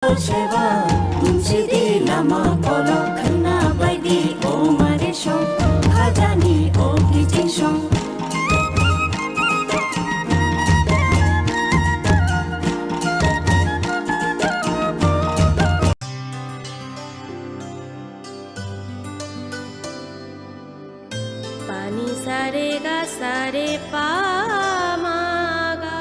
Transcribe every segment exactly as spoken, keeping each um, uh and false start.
Seba, tumsi di lama kolok khna bai di, o mare song, khajani o kiching song. Pani sare ga sare pa ma ga.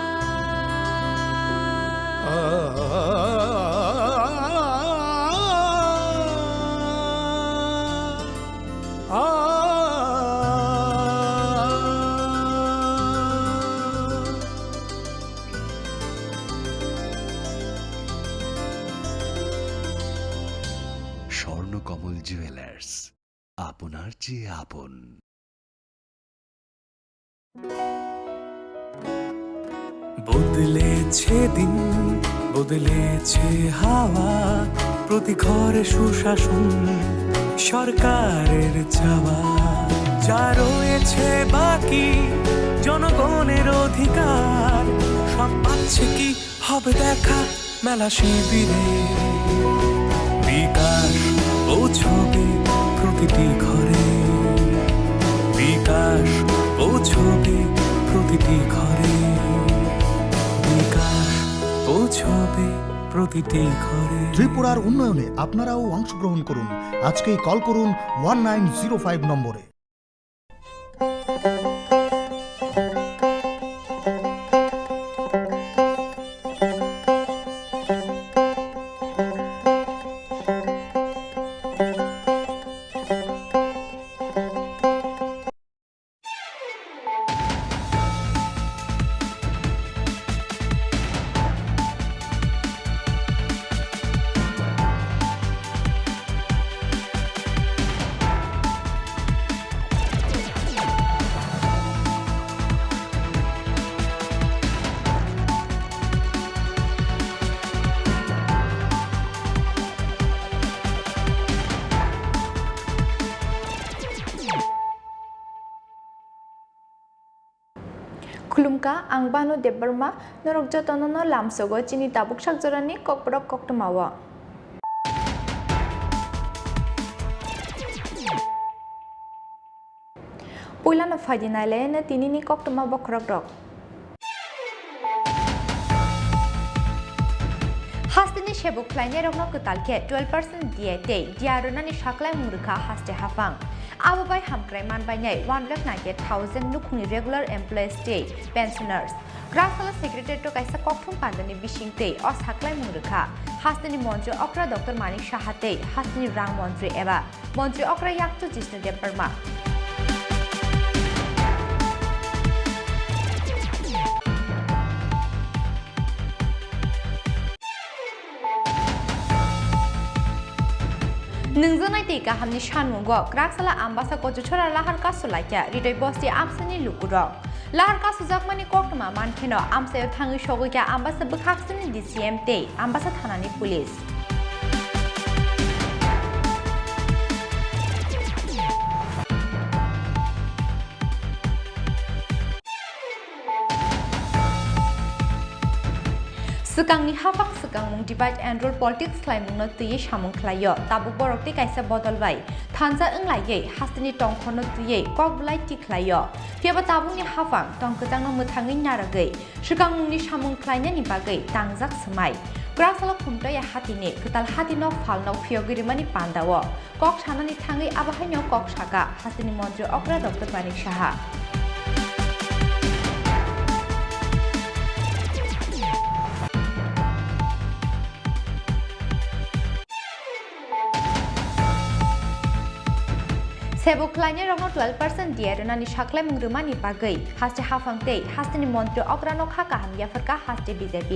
Swarnakamal jewellers, আপনার চেয়ে আপন। বদলেছে দিন, বদলেছে হাওয়া, প্রতি ঘরে সুশাসন, সরকারের চাওয়া। যা রয়েছে বাকি, জনগণের অধিকার, সব পাচ্ছে কি হবে দেখা মেলা শিবিরে। বিকাশ পৌঁছবে প্রতিটি ঘরে, বিকাশ পৌঁছবে প্রতিটি ঘরে, বিকাশ পৌঁছবে প্রতিটি ঘরে। ত্রিপুরার উন্নয়নে আপনারাও অংশগ্রহণ করুন। আজকেই কল করুন ওয়ান নাইন জিরো ফাইভ নম্বরে। Khulumkha, ang Banu Debbarma, norok jotono no lamsogo chini tabuk sakjorani kokborok koktwmao. Puilano phaidi nailaino tinini koktwma bokhorokrok. Hasteni sebo khlainairokno kwtal khe twelve percent D A tei D R rwnani saklaimung rwkha haste haphang. Abo bai hamkrai manbainai one lakh ninety eight thousand nukhungni regular employees tei pensioners. Kwraksalo secretariat-o kaisa kokthum pandani bising tei o saklaimung rwkha. Hasteni montri okra Doctor Manik Saha tei hasteni rang montri eba montri okra yakchu Jishnu Debbarma. Nwngjaknai tei kahamni sanmungo kwraksala Ambasa Kochuchora lahar kasu laikha Ridoi bosti amsani lukurok. Lahar kasujakmani koktwma mankheno amsaio thangwi sogwikha Ambasa bwkhaksani D C M tei Ambasa thanani police. Swkangni haphang swkangmung divide and rule politics khlaimungno twiwi samung khlaio. Tabuk borok tei kaisa bodol bai thansa wnglaiwi hasteni tongkhorno twiwi kok bwlai tikhlaio. Phiyaba tabukni haphang tong kwchangno mwthangwi narwgwi swkangmungni samung khlainani bagwi tangjak swmai. Kwraksalo Khumtoya hatini kwtal hatino phalno phiyogwi rwmani pandao kok sanani thangwi abo haino kok saka hasteni montri okra Doctor Manik Saha. Sebo khlainairokno twelve percent D A rwnani saklaimung rwmani bagwi haste haphang tei hasteni montri okrano kha kaham yapharkha haste B J P.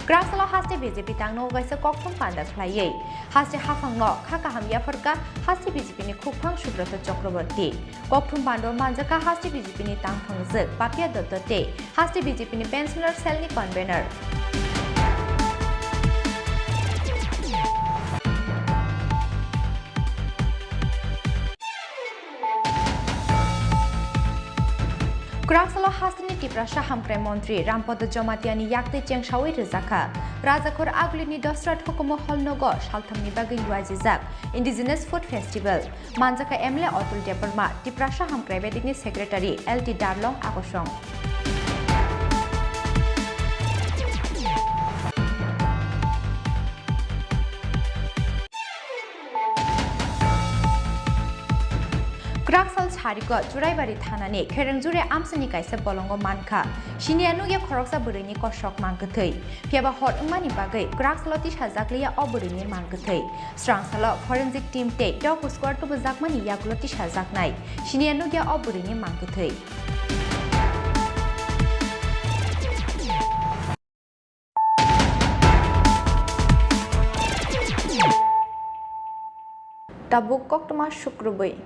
Kwraksalo haste B J P tangno kaisa kokthum panda khlaiwi haste haphangno kha kaham yapharkha haste B J P ni khukphang Subrata Chakraborty. Kokthum pando manjakha haste B J P ni tangphang jwk Papia Dotto tei haste B J P ni pensioner cell ni convener. Kwraksalo hasteni Tiprasa hamkrai montri Rampada Jamatia ni yaktwi chengsawi rwjakha. Rajakhor Agulini Dosrat Hukumu Hall nogo salthamni bagwi luaijijak Indigenous Food Festival. Manjakha M L A Atul Debbarma, Tiprasa hamkrai bedekni secretary L T Darlong Akosong. Kwraksal sariko Churaibari thanani Kherengjure amsini kaisa bolongo mankha. Siniya nugya khoroksa bwrwini kosok mangkwthwi. Phiyaba hor wngmani bagwi kwraksalo tisajakliya o bwrwini mangkwthwi. Srangsalo forensic team tei dog squad tubujakmani yagulo tisajaknai. Siniya nugya o bwrwini mangkwthwi. Tabuk koktwma sukrubwi.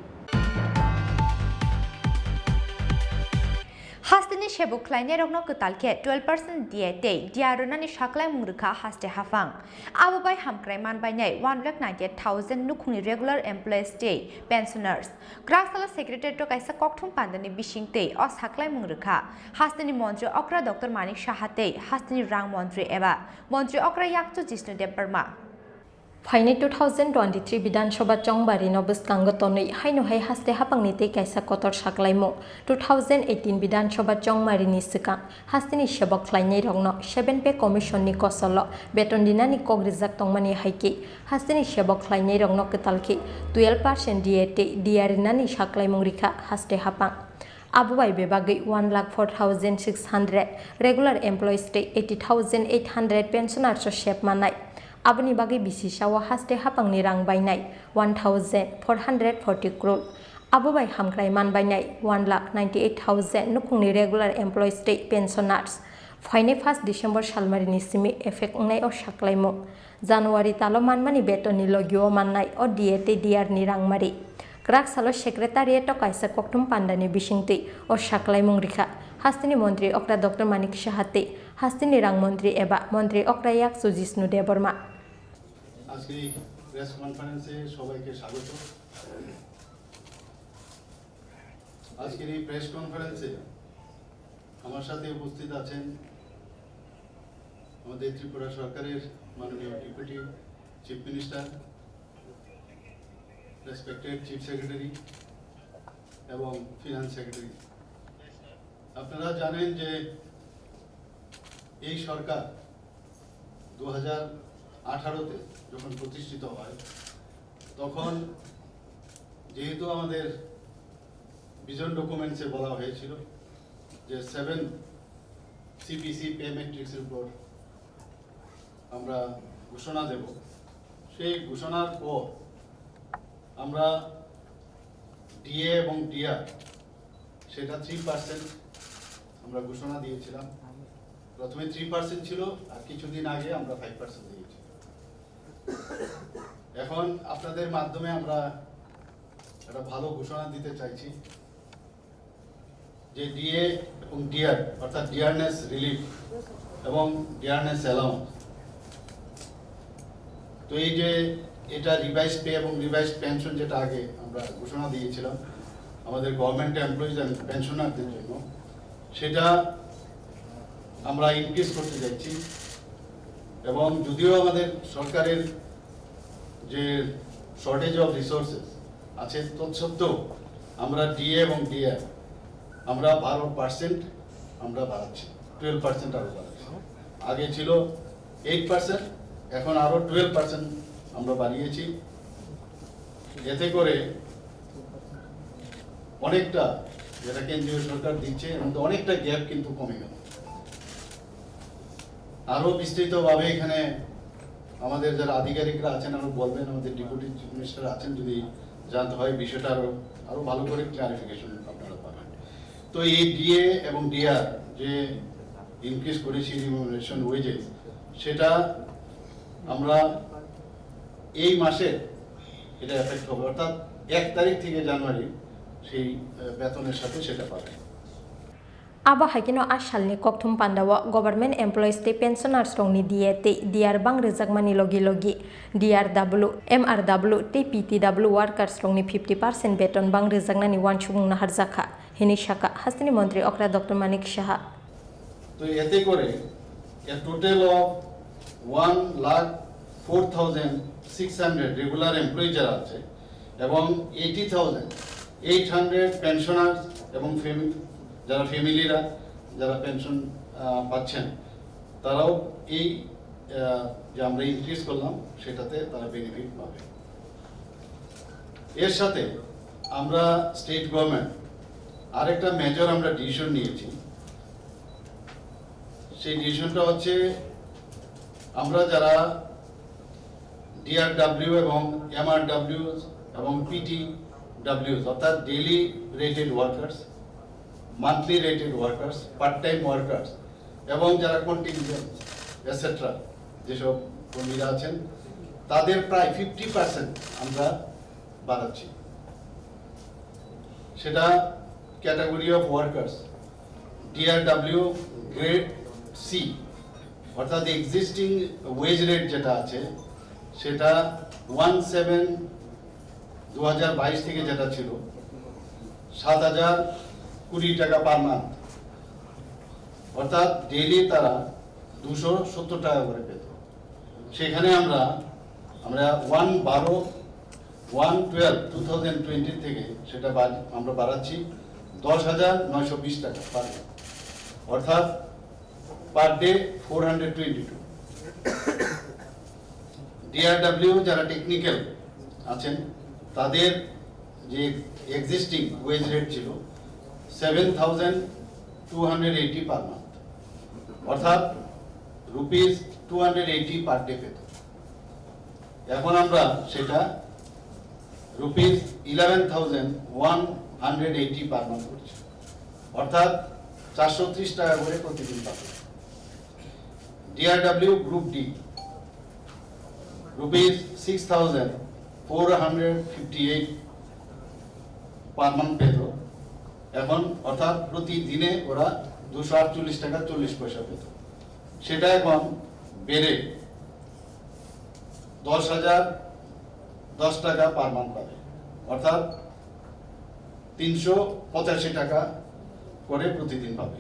Hasteni sebo khlainairokno kwtal khe twelve percent D A tei D R rwnani saklaimung rwkha haste haphang. Abo bai hamkrai manbainai one lakh ninety eight thousand nukhungni regular employees tei pensioners. Kwraksalo secretariat-o kaisa kokthum pandani bisingtwi o saklaimung rwkha. Hasteni montri okra Doctor Manik Saha tei hasteni rang montri eba montri okra yakchu Jishnu Debbarma. Phainai two thousand twenty-three Bidhan Sabha chongbarino bwskango tonwi haino hai haste haphangni tei kaisa kotor saklaimung, two thousand eighteen Bidhan Sabha chongmarini swkang hasteni sebo khlainairokno seven Pay Commission-ni kosolo beton rinani kok rijak tongmani hai khe hasteni sebo khlainairokno kwtal khe twelve percent D A tei D R rinani saklaimung rikha haste haphang. Abo bai bebagwi one lakh four thousand six hundred regular employees tei eighty thousand eight hundred pensioners-o sep mannai. Aboni bagwi bisi sao haste haphangni rang bainai one thousand four hundred forty crore. Abo bai hamkrai man bainai one lakh ninety eight thousand nukhungni regular employees tei pensioners. Phainai first December salmarini simi effect wngnai o saklaimung. January talo manmani betonni logio mannai o D A tei D R ni rangmari. Kwraksalo secretariat-o kaisa kokthum pandani bisingtwi o saklaimung rikha hasteni montri okra Doctor Manik Saha tei hasteni rang montri eba montri okra yakchu Jishnu Debbarma. আজকের এই প্রেস কনফারেন্সে সবাইকে স্বাগত। আজকের এই প্রেস কনফারেন্সে আমার সাথে উপস্থিত আছেন আমাদের ত্রিপুরা সরকারের মাননীয় deputy chief minister, respected chief secretary এবং ফিনান্স সেক্রেটারি। আপনারা জানেন যে এই সরকার দু হাজার আঠারোতে যখন প্রতিষ্ঠিত হয়, তখন যেহেতু আমাদের ভিশন ডকুমেন্টসে বলা হয়েছিল যে সেভেন সিপিসি পে ম্যাট্রিক্সের উপর আমরা ঘোষণা দেব, সেই ঘোষণার পর আমরা ডিএ এবং ডিআর সেটা থ্রি পার্সেন্ট আমরা ঘোষণা দিয়েছিলাম। প্রথমে থ্রি পার্সেন্ট ছিল, আর কিছুদিন আগে আমরা ফাইভ পার্সেন্ট দিয়েছি। এখন আপনাদের মাধ্যমে আমরা একটা ভালো ঘোষণা দিতে চাইছি যে ডিএ এবং ডিআর, অর্থাৎ ডিয়ারনেস রিলিফ এবং ডিয়ারনেস অ্যালাউন্স, তো এই যে এটা রিভাইজ পে এবং রিভাইজ পেনশন, যেটা আগে আমরা ঘোষণা দিয়েছিলাম আমাদের গভর্নমেন্ট এমপ্লয়িজ অ্যান্ড পেনশনারদের জন্য, সেটা আমরা ইনক্রিজ করতে যাচ্ছি। এবং যদিও আমাদের সরকারের যে শর্টেজ অফ রিসোর্সেস আছে, তৎসত্ত্বেও আমরা ডিএ এবং ডিআর আমরা বারো পার্সেন্ট আমরা বাড়াচ্ছি, টুয়েলভ পার্সেন্ট আরও বাড়াচ্ছি। আগে ছিল এইট পার্সেন্ট, এখন আরও টুয়েলভ পার্সেন্ট আমরা বাড়িয়েছি। এতে করে অনেকটা যেটা কেন্দ্রীয় সরকার দিচ্ছে, এর মধ্যে অনেকটা গ্যাপ কিন্তু কমে গেল। আরও বিস্তৃতভাবে এখানে আমাদের যারা আধিকারিকরা আছেন আরও বলবেন, আমাদের ডেপুটি চিফ মিনিস্টার আছেন, যদি জানতে হয় বিষয়টা আরও, আরও ভালো করে ক্লারিফিকেশন আপনারা পাবেন। তো এই ডিএ এবং ডিআর যে ইনক্রিজ করেছি রিমিউনারেশন ওয়েজেস, সেটা আমরা এই মাসে এটা এফেক্ট হবে, অর্থাৎ এক তারিখ থেকে জানুয়ারি সেই, আহ, বেতনের সাথে সেটা পাবে। Abo hai kheno a salni kokthum pandao government employees tei pensioners rokni D A tei D R bang rwjakmani logi logi D R W, M R W tei P T W workers rokni fifty percent beton bang rwjaknani uansukmung naharjakha. hwnwi sakha hasteni montri okra Doctor Manik Saha. তো এতে করে a total of one lakh four thousand six hundred regular employee যারা আছে এবং eighty thousand eight hundred pensioners এবং ফ্যামি-, যারা ফ্যামিলিরা যারা পেনশন পাচ্ছেন, তারাও এই আহ, যে আমরা ইনক্রিজ করলাম সেটাতে তারা বেনিফিট পাবে। এর সাথে আমরা স্টেট গভর্নমেন্ট আরেকটা মেজর আমরা ডিসিশন নিয়েছি। সেই ডিসিশনটা হচ্ছে আমরা যারা ডিআরডব্লিউ এবং এমআরডব্লিউ এবং পিটিডব্লিউ, অর্থাৎ daily rated workers, monthly rated workers, part time workers এবং যারা কন্টিনজেন্ট এটসেট্রা যেসব কর্মীরা আছেন, তাদের প্রায় ফিফটি পার্সেন্ট আমরা বাড়াচ্ছি। সেটা category of workers, DRW grade C, অর্থাৎ এক্সিস্টিং ওয়েজ রেট যেটা আছে সেটা ওয়ান সেভেন দু হাজার বাইশ থেকে যেটা ছিল সাত হাজার কুড়ি টাকা পার মান্থ, অর্থাৎ ডেইলি তারা দুশো সত্তর টাকা করে পেত। সেখানে আমরা আমরা ওয়ান বারো one twelve two thousand twenty থেকে সেটা বাড়- আমরা বাড়াচ্ছি দশ হাজার নয়শো বিশ টাকা পার মান্থ, অর্থাৎ per day four hundred twenty two. DRW যারা টেকনিক্যাল আছেন, তাদের যে এক্সিস্টিং ওয়েজ রেট ছিল seven thousand two hundred eighty per month, অর্থাৎ rupees two hundred eighty per day পেত। এখন আমরা সেটা rupees eleven thousand one hundred eighty per month করছি, অর্থাৎ চারশো ত্রিশ টাকা করে প্রতিদিন পাবে। DRW group D rupees six thousand four hundred fifty eight per month পেত। এখন অর্থাৎ প্রতিদিনে ওরা দুশো আটচল্লিশ টাকা চল্লিশ পয়সা পেত। সেটা এখন বেড়ে দশ হাজার দশ টাকা পার মান্থ পাবে, অর্থাৎ তিনশো পঁচাশি টাকা করে প্রতিদিন পাবে।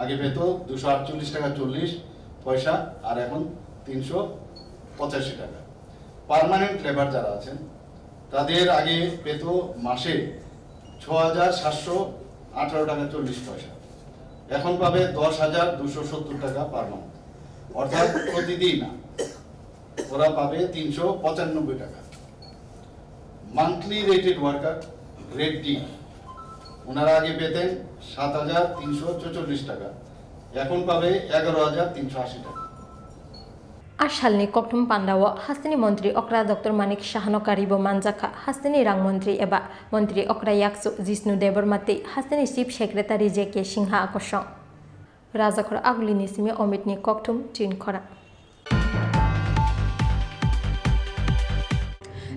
আগে পেত দুশো আটচল্লিশ টাকা চল্লিশ পয়সা, আর এখন তিনশো পঁচাশি টাকা। পার্মানেন্ট লেবার যারা আছেন, তাদের আগে পেত মাসে ছ হাজার সাতশো আঠারো টাকা চল্লিশ পয়সা, এখন পাবে দশ হাজার দুশো সত্তর টাকা পার মান্থ, অর্থাৎ প্রতিদিন ওরা পাবে তিনশো পঁচানব্বই টাকা। Monthly rated worker grade D, ওনারা আগে পেতেন সাত হাজার তিনশো ছেচল্লিশ টাকা, এখন পাবে এগারো হাজার তিনশো আশি টাকা। A salni kokthum pandao hasteni montri okra Doctor Manik Sahano karibo manjakha hasteni rang montri eba montri okra yaksu Jishnu Debbarma tei hasteni chief secretary J K Singha akosong. Rajakhor Agulini simi Omitni kokthum chin khorang.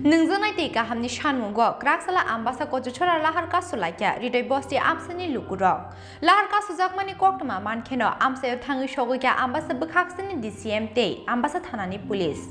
Nungjaknai tei kahamni sanmungo Kraksala Ambasa Kochuchora lahar kasu laikha Ridoi Bosti amsani lukurok. Lahar kasujakmani koktwma mankheno amsaio thangwi sogwikha Ambasa bwkhaksani D C M tei Ambasa thanani police.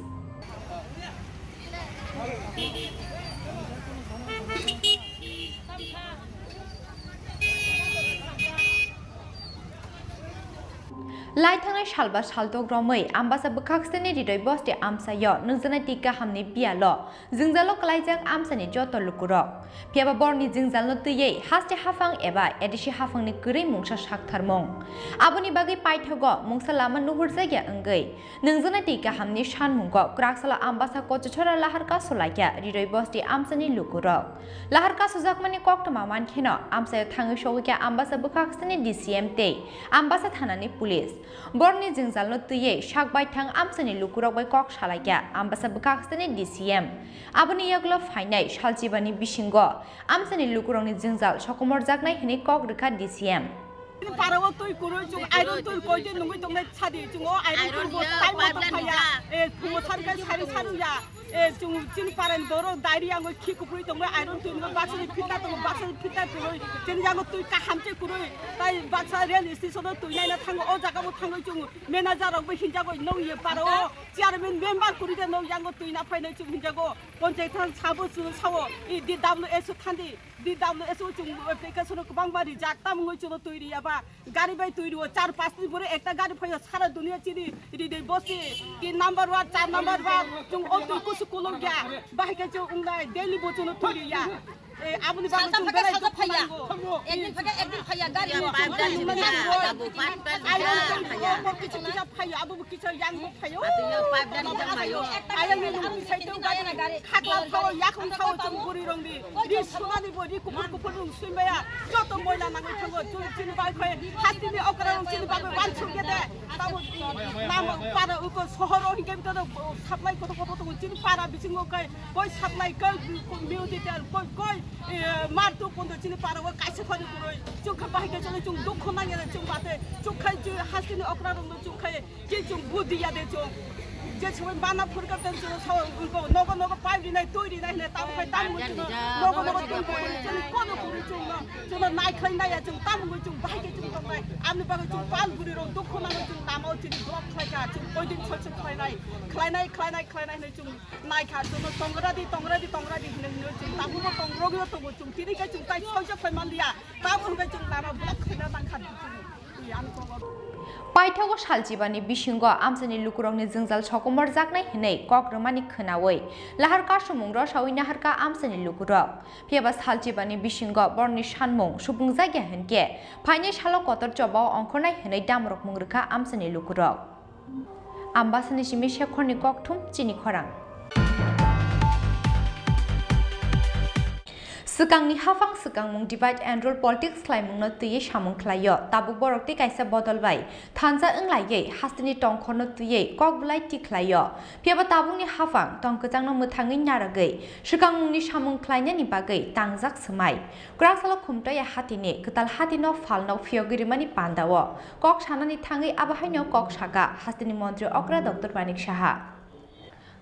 Lai thangnai salba saltok romwi Ambasa bwkhaksani Ridoi Bosti amsaio nungjaknai tei kahamni biyalo jwngjalo kwlaijak amsani joto lukurok. Phiyaba borokni jwngjalno twiwi haste haphang eba A D C haphangni kwrwi mungsa saktharmung. Aboni bagwi paithago mungsa lama nuhurjakya wngwi nungjaknai tei kahamni sanmungo Kraksala Ambasa Kochuchora lahar kasu laikha Ridoi Bosti amsani lukurok. Lahar kasujakmani koktwma mankheno amsaio thangwi sogwikha Ambasa bwkhaksani D C M tei Ambasa thanani police. Borokni jwngjalno twiwi sak baithang amsani lukurok bai kok salaikha Ambasa bwkhaksani D C M. Aboni yagulo phainai salchibani bisingo amsani lukurokni jwngjal sokomorjaknai hwnwi kok rwkha D C M. Para o twi kwrwi, chwng iron twi koi din nungwi tongnai sadi, chwng o iron twi bo time o tong phaiya. E, phungo sari kai sari saru ya. E, chwng chini para ni borok diarrhea wngwi khi kuphurwi tongnai, iron twi nungwi baksa ni phita tongo, baksa ni phita kwrwi. Chini yango twi kaham se kwrwi. Tai baksa rail station o twi naina thango, o jaga bo thangwi chwng manager rok bo hinjago, nung ye para o chairman member kwrwi de nung yango twi na phainai chwng hinjago. Ponchayat thang sabo chwng sao, e, D W S o thandi. D W S o chwng application o kwbangma rijak, tamo wngwi chwngno twi riya ba? Gari bai twi rio, char panch din pore ekta gari phaio, sara dunia chini ridai bosti, tin number ward, char number ward, chwng o twi kusu kolok ya, bahai khe chwng wngnai, daily bo chwngno twi riya. Eh, aboni bagwi chwng belai dukhu nango. Ekdin phaiya, ekdin phaiya, gari no. Pipe line ya, abo pipe line ya, phaiya. Kisa yang bo phaio. Ati yo pipe line jang mayo. Ayang ni nung sai tong gari. Khakla thao, yakung thao, chwng buri rong di. Ri suna di bo, ri kuphur kuphur rung sui maya. Joto moila nangwi thango, chwng chini bai khoi. Hasti ni okra rong chini bagwi ban sung gede. Tamo nama para uko sohor o hingke bito supply koto koto tongo chini para bisingo kai. Koi supply kai miu di ter, koi, koi, eh, mar tu kondo chini para o kaisa khani kuroi. Chwng kha bahai kai chalo chwng dukho nangya chwng bate. Chwng khai chwng hasti ni okra rong chwng khai. Ki chwng budi ya de chwng. Je chwng bana phurka ten chwng sao uko nogo nogo pipe rinai twi rinai hne tam khai tam chwng nogo nogo twi khai chwng kono kuri chwng no chwng no nai khai nai ya chwng tam chwng bahai ke chwng tong nai. Amni bagwi chwng pal buri rong dukhu nang chwng tamo chwng block khlai ka chwng koi din chwng chwng khlai nai khlai nai khlai nai khlai nai hne chwng nai kha chwng no tongra di tongra di tongra di hne hne chwng tam bo tong rogwi tongo chwng tini kai chwng tai soi jok khai man liya tam hwn kai chwng lama block khai na nang kha. Paithago salchibani bisingo amchaini lukurokni jwngjal sokomorjaknai hwnwi kok rwmani khwnawi lahar kasumung rosawi naharkha amchaini lukurok. Phiyaba salchibani bisingo borokni sanmung supungjak ya hwnkhe phainai salo kotor chobao ongkhornai hwnwi damrok mung rwkha amchaini lukurok. Ambasani simi Shekhorni kokthum chini khorang. Swkangni haphang swkangmung divide and rule politics khlaimungno twiwi samung khlaio. Tabuk borok tei kaisa bodol bai thansa wnglaiwi hasteni tongkhorno twiwi kok bwlai ti khlaio. Phiyaba tabukni haphang tong kwchangno mwthangwi narwgwi swkangmungni samung khlainani bagwi tangjak swmai. Kwraksalo Khumtoya hatini kwtal hatino phalno phiyogwi rwmani pandao kok sanani thangwi abo haino kok saka hasteni montri okra Doctor Manik Saha.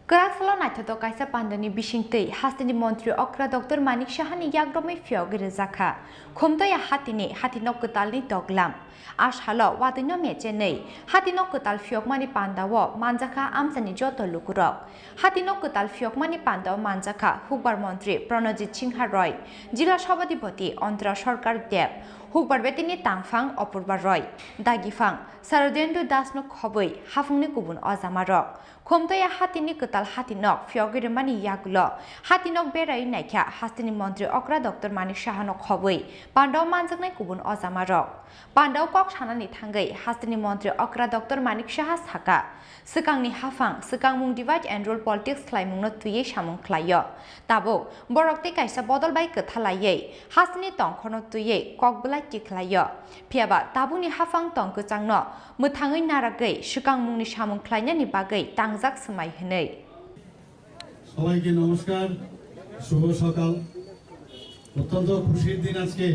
Kwraksalo naithotok kaisa pandani bisingtwi hasteni montri okra Doctor Manik Sahani yagromwi phiyogwi rwjakha Khumtoya hatini hatino kwtalni doglam. A salo watwino mechenwi hatino kwtal phiyokmani pandao manjakha amchaini joto lukurok. Hatino kwtal phiyokmani pandao manjakha Hukbar montri Pranojit Singha Roy, Jila Sabhapati Antara Sarkar Deb, Hukbar betini tangphang Apurba Roy, dagiphang Saradendu Dasno khobwi haphungni kubun ojamarok. Khumtoya hatini kwtal hatinok phiyogwi rwmani yagulo hatinok berai naikha hasteni montri okra Doctor Manik Sahano khobwi pandao manjaknai kubun ojamarok. Pandao kok sanani thangwi hasteni montri okra Doctor Manik Saha saka, swkangni haphang swkangmung divide and rule politics khlaimungno twiwi samung khlaio. Tabuk borok tei kaisa bodol bai kwthalaiwi hasteni tongkhorno twiwi kok bwlai ti khlaio. Phiyaba tabukni haphang tong kwchangno mwthangwi naragwi swkangmungni samung khlainani bagwi tangjak swmai hwnwi. সবাইকে নমস্কার, শুভ সকাল। অত্যন্ত খুশির দিন আজকে,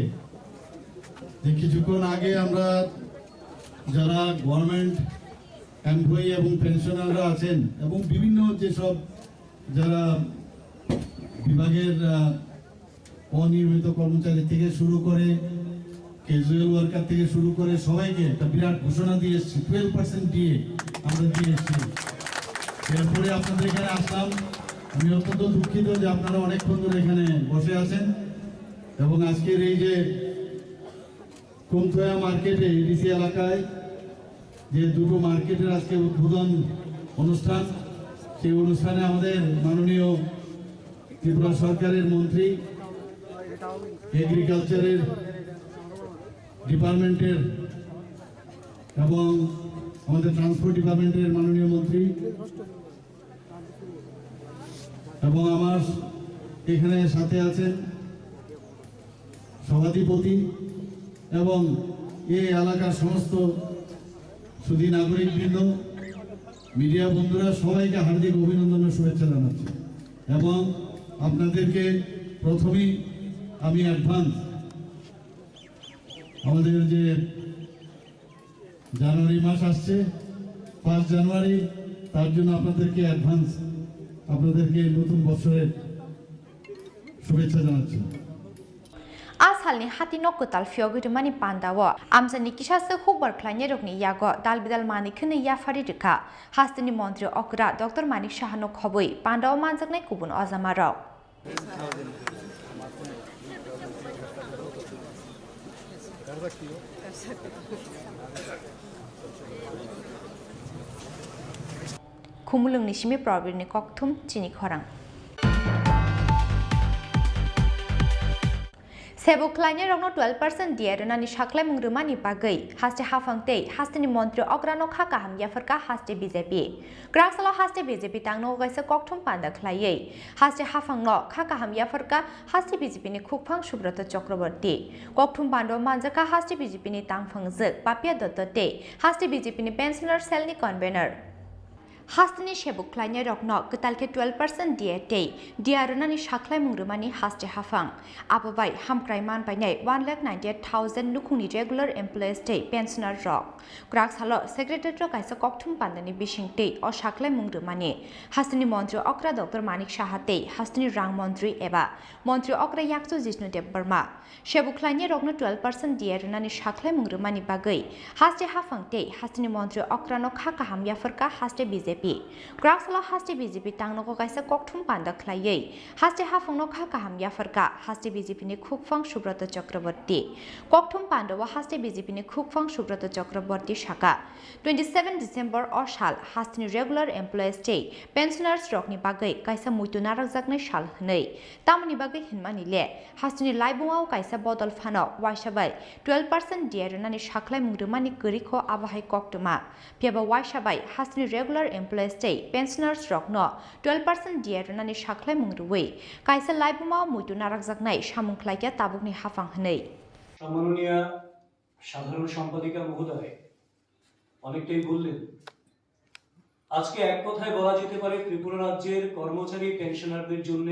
যে কিছুক্ষণ আগে আমরা যারা গভর্নমেন্ট এমপ্লয়ি এবং পেনশনাররা আছেন এবং বিভিন্ন যেসব যারা বিভাগের, আহ, অনিয়মিত কর্মচারী থেকে শুরু করে, ক্যাজুয়াল ওয়ার্কার থেকে শুরু করে সবাইকে একটা বিরাট ঘোষণা দিয়ে এসছি, টুয়েলভ পার্সেন্ট দিয়ে আমরা দিয়ে এসছি। এরপরে আপনাদের এখানে আসলাম, আমি অত্যন্ত দুঃখিত যে আপনারা অনেকক্ষণ ধরে এখানে বসে আছেন এবং আজকের এই যে কুমথয়া মার্কেটে, এডিসি এলাকায় যে দুটো মার্কেটের আজকে উদ্বোধন অনুষ্ঠান, সেই অনুষ্ঠানে আমাদের মাননীয় ত্রিপুরা সরকারের মন্ত্রী, এগ্রিকালচারের ডিপার্টমেন্টের এবং আমাদের ট্রান্সপোর্ট ডিপার্টমেন্টের মাননীয় মন্ত্রী, এবং আমার এখানে সাথে আছেন সভাধিপতি এবং এই এলাকার সমস্ত সুধী নাগরিকবৃন্দ, মিডিয়া বন্ধুরা, সবাইকে হার্দিক অভিনন্দন ও শুভেচ্ছা জানাচ্ছি। এবং আপনাদেরকে প্রথমেই আমি অ্যাডভান্স আমাদের যে জানুয়ারি মাস আসছে, পাঁচ জানুয়ারি, তার জন্য আপনাদেরকে অ্যাডভান্স, আপনাদেরকে নতুন বছরের শুভেচ্ছা জানাচ্ছি। A salni hati nok kwtal phiyogwi rwmani pandao amchaini kisa swk hukbar khlainairokni yago dal bidal manwi khwnwi yaphari rwkha hasteni montri okra Doctor Manik Sahano khobwi pandao manjaknai kubun ojamarok. Khumulwngni simi Probirni kokthum chini khorang. Sebuk khlainairokno twelve percent D A rwnani sakhlaimung rwmani bagwi haste haphang tei hasteni montri okrano kha kaham yapharkha haste B J P. Kwraksalo haste B J P tangnogo kaisa kokthum panda khlaiwi haste haphangno kha kaham yapharkha haste B J P ni khukphang Subroto Chakraborty. Kokthum pando manjakha haste B J P ni tangphangjwk Papia Dotto tei haste B J P ni pensioner cell ni convener. Hasteni sebuk khlainairokno kwtal khe twelve percent D A tei D A rwnani sakhlaimung rwmani haste haphang. Abo bai hamkrai man painai one lakh ninety eight thousand nukhungni regular employees tei pensioner rok. Kwraksalo secretariat-o kaisa kokthum pandani bisingtwi o sakhlaimung rwmani hasteni montri okra Doctor Manik Saha tei hasteni rang montri eba montri okra yakchu Jishnu Debbarma. Sebuk khlainairokno twelve percent D A rwnani sakhlaimung rwmani bagwi haste haphang tei hasteni montri okrano kha kaham yapharkha haste B J P. Kwraksalo haste B J P tangnogo kaisa kokthum panda khlaiwi haste haphangno kha kaham yapharkha haste B J P ni khukphang Subroto Chakraborty. Kokthum pandao haste B J P ni khukphang Subroto Chakraborty saka, twenty seven December o sal hasteni regular employees tei pensioners rokni bagwi kaisa muitu narakjaknai sal hwnwi. Tamoni bagwi hinmani le, hasteni laibuma o kaisa bodol phano waisa bai twelve percent D A rwnani sakhlaimung rwmani kwrwikho abo hai koktwma. Phiyaba waisa bai hasteni regular employees tei pensioners rokno twelve percent D A rwnani sakhlaimung rwui kaisa laibuma o muitu narakjaknai samung khlaikha tabukni haphang hwnwi. সম্মাননীয় সাধারণ সম্পাদিকা মহোদয় অনেকটাই বললেন। আজকে এক কথায় বলা যেতে পারে ত্রিপুরা রাজ্যের কর্মচারী পেনশনারদের জন্য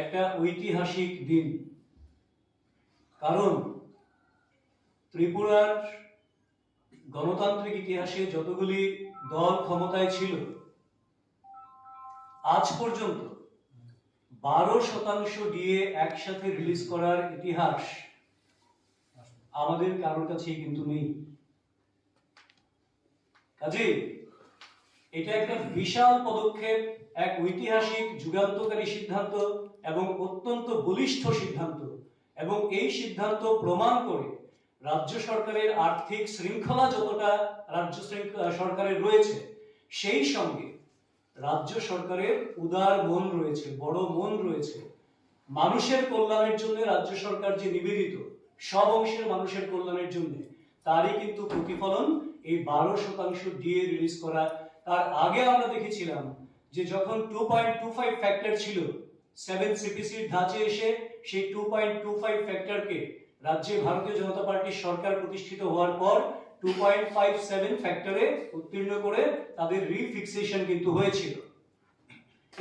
একটা ঐতিহাসিক দিন। কারণ ত্রিপুরার গণতান্ত্রিক ইতিহাসে যতগুলি দল ক্ষমতায় ছিল, আজ পর্যন্ত বারো শতাংশ ডিএ একসাথে রিলিজ করার ইতিহাস আমাদের কারোর কাছেই কিন্তু নেই। কাজেই এটা একটা বিশাল পদক্ষেপ, এক ঐতিহাসিক যুগান্তকারী সিদ্ধান্ত এবং অত্যন্ত বলিষ্ঠ সিদ্ধান্ত। এবং এই সিদ্ধান্ত প্রমাণ করে রাজ্য সরকারের আর্থিক শৃঙ্খলা যতটা রাজ্য শৃঙ্খ-, সরকারের রয়েছে, সেই সঙ্গে রাজ্য সরকারের উদার মন রয়েছে, বড় মন রয়েছে। মানুষের কল্যাণের জন্য রাজ্য সরকার যে নিবেদিত, সব অংশের মানুষের কল্যাণের জন্য, তারই কিন্তু প্রতিফলন এই বারো শতাংশ ডিএ রিলিজ করা। তার আগে আমরা দেখেছিলাম যে যখন two point two five factor ছিল, সেভেন সিপিসির ধাঁচে এসে সেই টু পয়েন্ট টু ফাইভ ফ্যাক্টরকে রাজ্যে ভারতীয় জনতা পার্টির সরকার প্রতিষ্ঠিত হওয়ার পর টু পয়েন্ট ফাইভ সেভেন ফ্যাক্টরে উত্তীর্ণ করে তাদের রিফিক্সেশন কিন্তু হয়েছিল।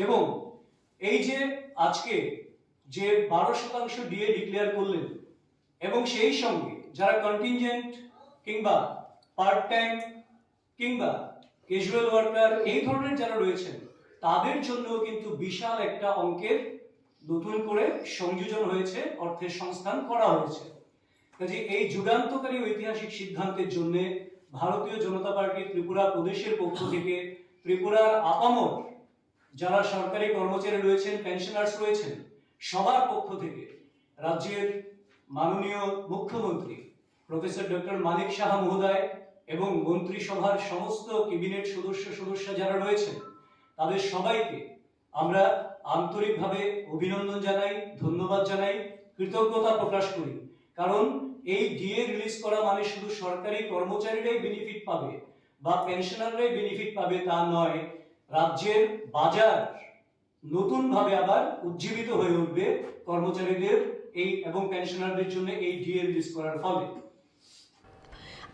এবং এই যে আজকে যে বারো শতাংশ ডিএ ডিক্লেয়ার করলেন এবং সেই সঙ্গে যারা কন্টিনজেন্ট কিংবা পার্ট টাইম কিংবা ক্যাজুয়াল ওয়ার্কার এই ধরনের যারা রয়েছেন, তাদের জন্যও কিন্তু বিশাল একটা অঙ্কের নতুন করে সংযোজন হয়েছে, অর্থের সংস্থান করা হয়েছে। কাজে এই যুগান্তকারী ঐতিহাসিক সিদ্ধান্তের জন্য ভারতীয় জনতা পার্টি ত্রিপুরা প্রদেশের পক্ষ থেকে ত্রিপুরার আপামর যারা সরকারি কর্মচারী রয়েছেন, পেনশনার্স রয়েছেন, সবার পক্ষ থেকে রাজ্যের মাননীয় মুখ্যমন্ত্রী প্রফেসর ডক্টর মানিক সাহা মহোদয় এবং মন্ত্রিসভার সমস্ত ক্যাবিনেট সদস্য সদস্য যারা রয়েছেন, তাদের সবাইকে আমরা আন্তরিকভাবে অভিনন্দন জানাই, ধন্যবাদ জানাই, কৃতজ্ঞতা প্রকাশ করি। কারণ এই ডিএ রিলিজ করা মানে শুধু সরকারি কর্মচারীরাই বেনিফিট পাবে বা পেনশনাররাই বেনিফিট পাবে তা নয়, রাজ্যের বাজার নতুনভাবে আবার উজ্জীবিত হয়ে উঠবে কর্মচারীদের এই এবং পেনশনারদের জন্য এই ডিএ রিলিজ করার ফলে।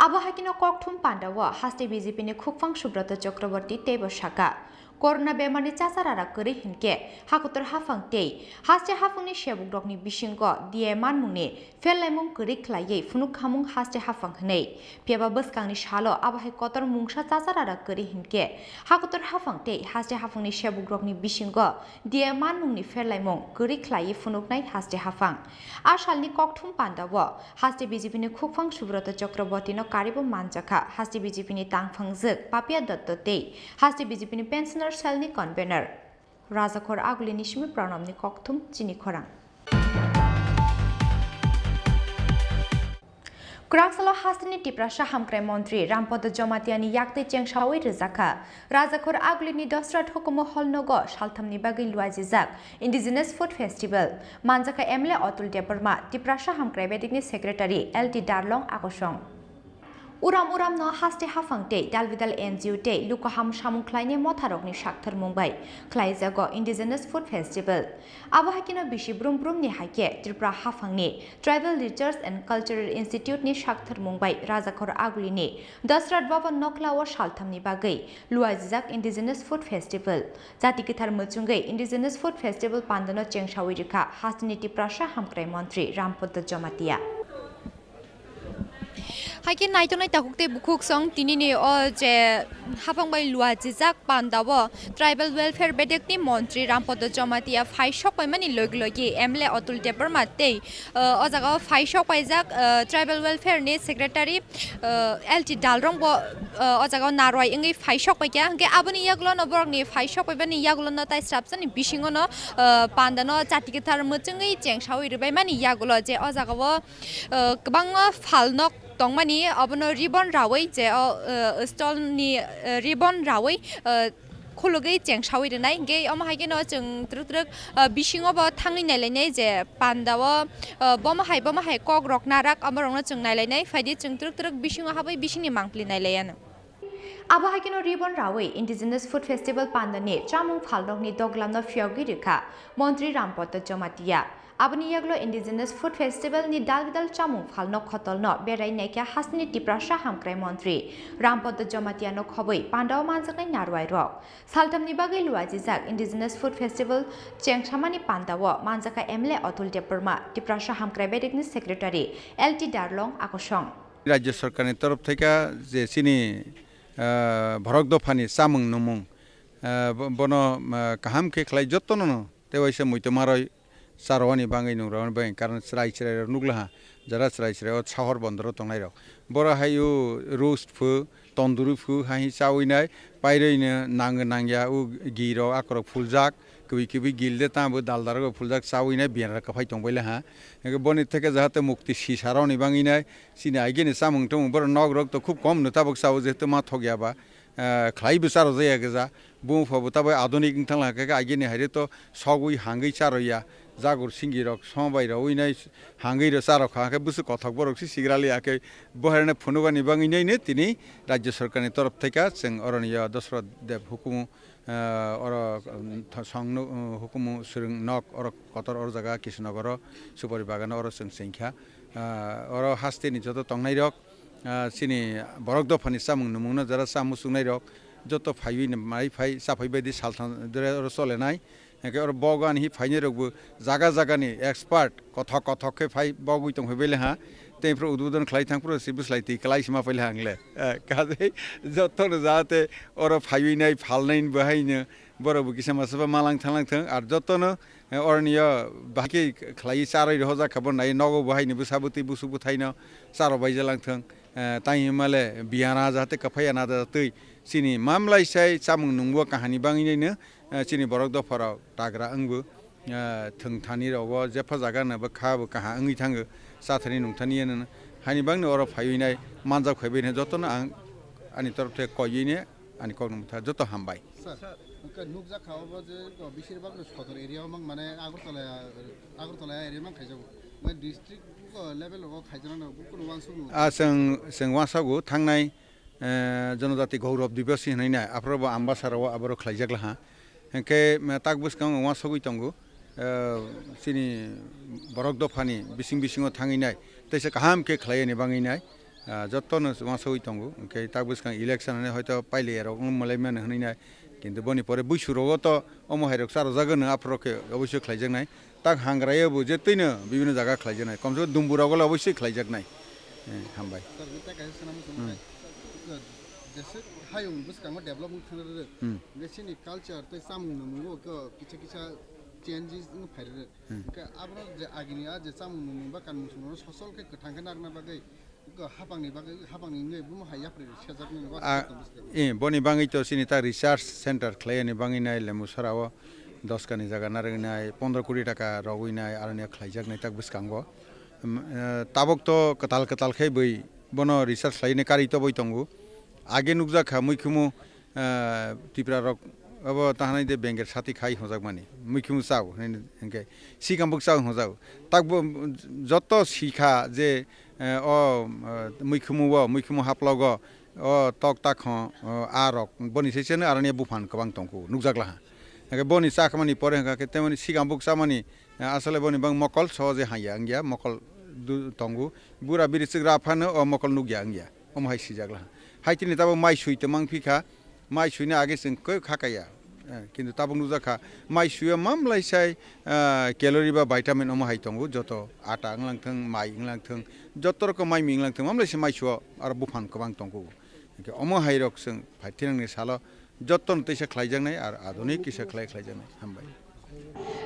Abo hai kheno kokthum pandao haste B J P ni khukphang Subroto Chakraborty teibo saka, Corona bemarni chachararak kwrwi hinkhe hakotor haphang tei haste haphangni sebukrokni bisingo D A manmungni pherlaimung kwrwi khlaiwi phunuk khamung haste haphang hwnwi. Phiyaba bwskangni salo abo hai kotor mungsa chachararak kwrwi hinkhe hakotor haphang tei haste haphangni sebukrokni bisingo D A manmungni pherlaimung kwrwi khlaiwi phunuknai haste haphang. A salni kokthum pandao haste B J P ni khukphang Subrata Chakraborty no karibo manjakha, haste B J P ni tangphangjwk Papia Dotto tei haste B J P ni pensioner cell ni convener. Rajakhor Aguli ni simi Pranam ni kokthum chini khorang. Kwraksalo hasteni Tiprasa hamkrai montri Rampada Jamatia ni yaktwi chengsawi rwjakha. Rajakhor Aguli ni Dosrat hukumu hall nogo salthamni bagwi luajijak Indigenous Food Festival manjakha M L A Atul Debbarma, Tiprasa hamkrai bedekni secretary L T Darlong Akosong. Uram uram no haste haphang tei dal bidal N G O tei luku ham samung khlainai motharokni saktharmung bai khlaijago Indigenous Food Festival. Abo hai kheno bisi brum brum ni hai khe Tripura haphangni Tribal Research and Cultural Institute ni saktharmung bai Rajakhor Aguli ni Dasrat Bhavan Nokla o saltham ni bagwi luajijak Indigenous Food Festival. Jati kwthar muchungwi Indigenous Food Festival panda no chengsawi rwkha hasteni Tiprasa hamkrai montri Rampada Jamatia. Hai khe naitonai takhuk tei bukhuk song tinini o je haphang bai luajijak panda o Tribal Welfare bedekni montri Rampada Jamatia phai sok paimani logi logi M L A Atul Debbarma tei, o jaga o phai sok paijak, o, Tribal Welfare ni secretary, o, L T Dalrong bo, o, o jaga o narwai wngwi phai sok paikha. Hwnkhe aboni yagulo no borokni phai sok paibani yagulo no tai srapsani bisingo no, o, panda no jati kwthar muchungwi chengsawi rwbaimani yagulo je o jaga o, o, kwbangma phalnok tongmani, obono ribbon rawi je o, o, stall ni, o, ribbon rawi, o, khulugwi chengsawi rwnai. Hwnkhe omo hai kheno chwng twrwk twrwk, o, bisingo bo thangwi nailainai je panda o, o, bomo hai bomo hai kok rok narak omo rokno chwng nailainai. Phaidi chwng twrwk twrwk bisingo habwi bisingni mangpili nailaianw. Abo hai kheno ribbon rawi Indigenous Food Festival pandani chamung phalnokni doglamno phiyogwi rwkha Montri Rampada Jamatia. Aboni yagulo Indigenous Food Festival ni dal bidal chamung phalnok khotolno berai naikha hasteni Tiprasa hamkrai montri Rampada Jamatia no khobwi pandao manjaknai narwai rok. Salthamni bagwi luajijak Indigenous Food Festival chengsamani pandao manjakha M L A Atul Debbarma, Tiprasa hamkrai bedekni secretary L T Darlong Akosong. Rajya Sarkarni torof theka je chini, ah, borok dophani chamung numung, ah, bo-, bono, ah, kaham khe khlai jotono no tei waisa muitu maroi charwani bagwi nung rwani bagwi, karon chwrai chwrai rok nukla ha, jara chwrai chwrai o sahor bondoro tongnai rok. Boro hai o roast phu, tonduri phu hai chawi nai, pairoi no nang nangya o gi rok akorok phuljak, kwbwi kwbwi gil de tamo dal dal rok phuljak chawi nai biyan rok kwphai tong baila ha. Hwnkhe boni theke jahate mukti sisa rok ni bagwi nai, chini aigini chamung tumung borok nok rok to khub kom no tabuk chao jehetu ma thok ya ba. Eh, khlai bwsa rwjak ya kisa. Bumung pha bo tabuk adunik wng thang lai khe, aigini hai rw to sogwi hangwi cha rw ya. Jagur singi rok song bai rw wi nai hangwi rw cha rw kha, khe bwswk kothok borok se sigra li ya khe bo hai rw nai phunuk ani bagwi nai no tini Rajya Sarkar ni torof thai kha chwng oro ni yo Dosrot Deb hukumu, eh, oro, um, tho-, song no, um, hukumu swrwng nok oro kotor oro jaga Kishnogoro Supari Bagan oro chwng cheng kha. Eh, oro haste ni joto tongnai rok, ah, chini borok dophani chamung numungno jara cha muchungnai rok joto phaiwi mai phai chaphai baidi saltham dre oro cholenai. Hwnkhe oro bogo ani hi phainai rokbo jaga jagani expert kothok kothok khe phai bogwi tong phai baile ha. Tei phuru udbodon khlai thang phuru se bwslai twi kwlai se ma paile ha wngle. Eh, kajai jotono jahate oro phaiwi nai phalnai bo haino borok bo kisa masa malang thalang thang ar jotono Eh, oroni yo bahai khe khlaiwi charwi rohorjak kha, bo nai nogo bo haino bwsa bwtwi busuk bwthaino charo baija langthwng. Eh, tei hwnmale biyana jahate kwphaiya na jatwi chini mamlai sai chamung nungbo kahani bangwinaino, eh, chini borok dopharok tagra wngbo, eh, thwng thani rogo jepha jaga no bo kha bo kaha wngwi thango, chathani nungthani yano. Haini bagwino oro phaiwi nai manjak phaibai hwnwi jotono ang ani torof thai koiwi ne ani kokno bwtha joto hambai. Sir, hwnkhe nukjak kha obo je, o, besir bak no Sodor area o mang mane Agartala, Agartala area mang khaijago. Mane district, o, level o khaijaknai no kunu uansuk no. Ah, chwng, chwng uansago thangnai, eh, Jonojati Gaurav Divas hinwi nai, aphuru bo Ambasa rao aborok khlaijak laha. Hwnkhe, eh, tak bwskango uansugwi tongo, eh, chini borok dophani bising bisingo thangwi nai, teisa kaham khe khlai ani bangwi nai. Ah, jotono uansugwi tongo, hwnkhe tak bwskang election hinwi hoito pailaiya rok wng malai mano hinwi nai, Kintu boni pore buisurogo to omo hairok charwjagwno, aphuru khe oboisoi khlaijaknai. Tak hangrayo bo je twino bibhinno jaga khlaijaknai. Komse kom Dumburogolo oboisoi khlaijaknai. Eh, hambai. Sir, ni tak kaisa swnam Hmm. swnam. Jese hayung bwskango development khlai rwrwk. Hmm. Hwnkhe chini culture tei chamung nungmungo kisa kisa changes wng phai rwrwk. Hmm. Hwnkhe abono je agini a je chamung nungmung ba kanmung chumung sosol khe kwthang khe narwkna bagwi Hapangni bagwi, hapangni wngwi bumo hai yapri sejaknani wansuk A, tong bwskango. Eh, boni bangwi to chini ta research center khlaiyani bangwi nai Lembusarao dos kani jaga narwgwi nai pondro koti taka rogwi nai aroni khlaijaknai tak bwskango. Em, eh, tabuk to kwtal kwtal khe bwi bono research khlaini karwi tobwi tongo. Age nukjak kha muikhumu ah, Tipra rok abo tahanai de benger sati khai hwnjakmani, muikhumu chao hinwi hinkhe sikambuk chao hwnjao. Takbo joto sikha je, eh, o, eh, muikhumu o, muikhumu haplogo o tok tak hwn, o, a rok boni seseno aroni buphang kwbang tongkhu nukjak laha. Hinkhe boni chakmani pore hwnkha khe temoni sikambuk chamani, eh, asole boni bang mokol sohoje hanya wngya, mokol du-, tongo. Bura biri chwk ra phano o mokol nukya wngya. Omo hai sijak laha. Hai tini tabuk mai sui tongmang phi kha, mai suina age chwng khe kha kaya. Eh, kintu tabuk nukjak kha, mai suiya mamlai sai, ah, calorie ba vitamin omo hai tongo, joto ata wnglang thung, mai wnglang thung, joto rokom mai mi wnglang thung, mamlai sai mai suo aro buphang kwbang tongo. Hinkhe omo hai rok chwng phai thinangni salo Jotono teisa khlaijaknai ar adunik kisa khlai khlaijaknai. Hambai.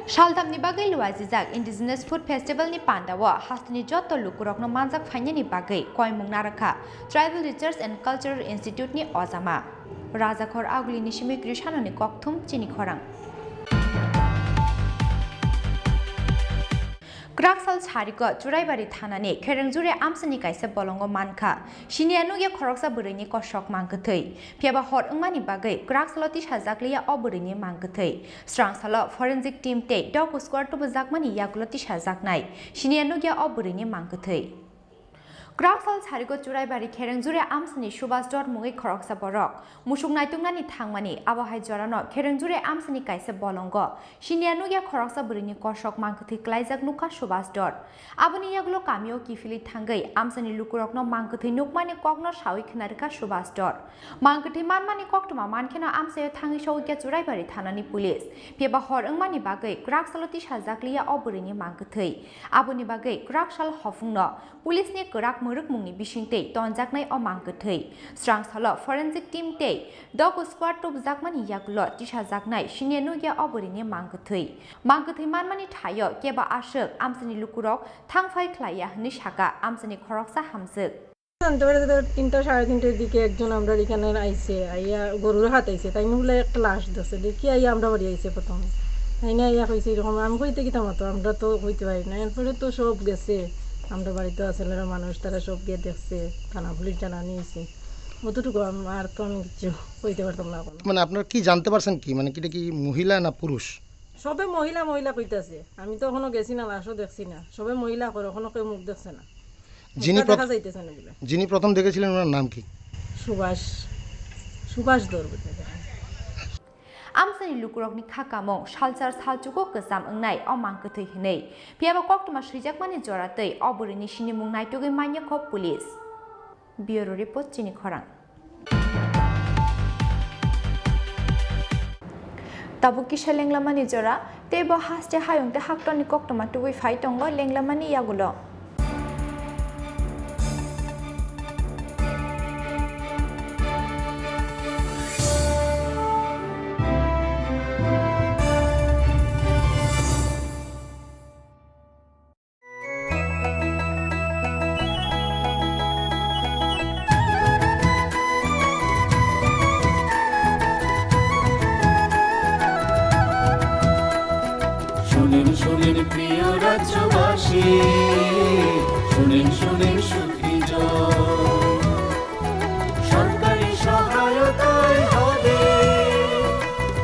Saltamni bagwi luaijijak Indigenous Food Festival ni pandao hasteni joto lukurokno manjak phainani bagwi koimung narwkha Tribal Research and Cultural Institute ni ojama Rajakhor Aguli ni simi Krishanoni kokthum chini khorang. Kwraksal Sariko Churaibari thanani Kherengjure amsani kaisa bolongo mankha. Siniya nukya khoroksa bwrwini kosok mang kwthwi. Phiyaba hor wngmani bagwi kwraksalo tisajakliya o bwrwini mang kwthwi. Swrangsalo forensic team tei dog squad tubujakmani yagulo tisajaknai. Siniya nukya o bwrwini mang kwthwi. Kwraksal Sariko Churaibari Kherengjure amsani Subhas Dor mungwi khoroksa borok. Musuk naituknani thangmani, abo hai jorano Kherengjure amsani kaisa bolongo siniya nukya khoroksa bwrwini kosok mang kwthwi klaijak nukha Subhas Dor. Aboni yagulo kamio kiphilwi thangwi amsani lukurokno mang kwthwi nukmani kokno sawi khna rwkha Subhas Dor. Mang kwthwi manmani koktwma mankheno amsaio thangwi sogwikha Churaibari thanani police. Phiyaba hor wngmani bagwi kwraksalo tisajakliya o bwrwini mang kwthwi. Aboni bagwi kwraksal hophungno Police ni kwrak mwrwkmungni bisingtwi tonjaknai o mang kwthwi. Swrangsalo forensic team tei dog squad tubjakmani yagulo tisajaknai siniya nukya o bwrwini mang kwthwi. Mang kwthwi manmani thaio kebo aswk amsani lukurok thangphai khlaiya hwnwi sakha amsani khoroksa hamjwk. জানতে পারে যে তিনটা, সাড়ে তিনটার দিকে একজন আমরার এখানে আইছে, আইয়া গরুর হাট আইছে, তাই বলে একটা লাশ দেখছে, দেখি আইয়া আমরা বাড়ি আইছে প্রথমে। তাই না আইয়া কইছে এরকম, আমি কইতে কিতা মতো, আমরা তো কইতে পারি না। এরপরে তো সব গেছে, আমরা বাড়িতে আছে, এরা মানুষ, তারা সব গিয়ে দেখছে, থানা পুলিশ জানা নিয়েছে। অতটুকু আম-, আর তো আমি কিছু কইতে পারতাম না এখন। মানে আপনারা কি জানতে পারছেন কি? মানে কি এটা কি মহিলা না পুরুষ? সবে মহিলা, মহিলা কইতাছে। আমি তো এখনো গেছি না, লাশও দেখছি না। সবে মহিলা করে, এখনো কেউ মুখ দেখছে না। যিনি মুখটা প্রথ-, দেখা যাইতেছে না বলে। যিনি প্রথম দেখেছিলেন ওনার নাম কি? সুভাষ, সুভাষ দৌড় বলতে পারেন। Amsani lukurokni kha kamung salchar salchugo kwcham wngnai o mang kwthwi hwnwi. Phiyaba koktwma swijakmani jora twi o bwrwini sinimung naitugwi manya kho police. Bureau Report, Chini Khorang. Tabuk kisa lenglamani jora, tei bo haste hayung tei haktorni koktwma tubui phai tongo lenglamani yagulo. শুনেন, শুনেন প্রিয় রাজ্যবাসী, শুনেন, শুনেন সুখী জন। সরকারি সহায়তায় হবে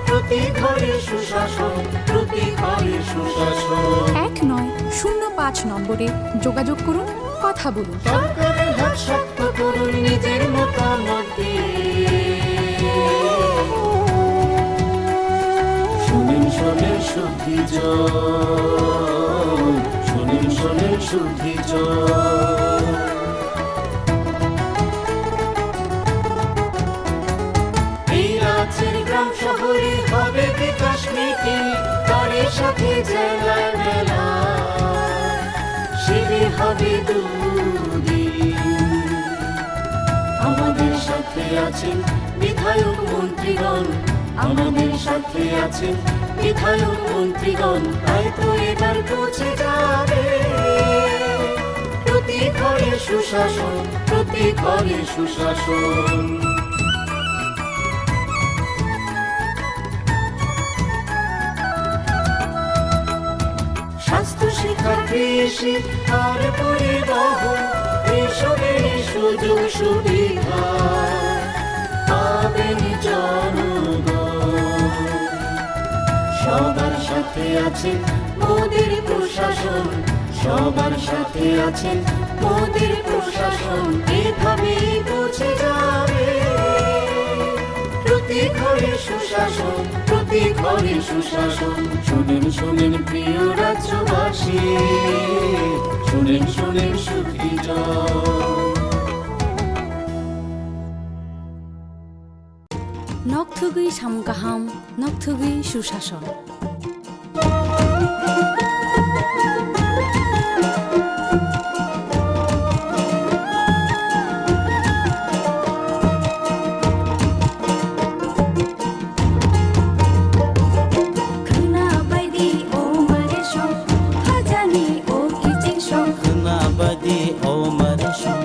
প্রতি ঘরে সুশাসন, প্রতি ঘরে সুশাসন। এক নয় শূন্য পাঁচ নম্বরে যোগাযোগ করুন, কথা বলুন। সরকারের হাত শক্ত করুন নিজের মতামত দিয়ে। শুনেন, শুনেন সুখী জন, শুনেন, শুনেন সুখী জন। এই রাজ্যের গ্রাম শহর সাথে জেলায় মেলায় শিবির হবে দুদিন। আমাদের সাথে আছেন বিধায়ক মন্ত্রীগণ, আমাদের সাথে আছেন বিধায়ক মন্ত্রীগণ, তাই তো এবার পৌঁছে যাবে প্রতি ঘরে সুশাসন, প্রতি ঘরে সুশাসন। স্বাস্থ্য, শিক্ষা, কৃষি আর পরিবহন, এইসবের সুযোগ সুবিধা পাবেন জনগণ। সবার সাথে আছে মোদের প্রশাসন, সবার সাথে আছে মোদের প্রশাসন, এভাবেই পৌঁছে যাবে প্রতি ঘরে সুশাসন, প্রতি ঘরে সুশাসন। শোনেন, শোনেন প্রিয় রাজ্যবাসী, শোনেন, শোনেন সুখী জন। Nok thugwi samung kaham, nok thugwi susason. Khwna baidi o mare song, khajani o kiching song. Khwna baidi o mare song,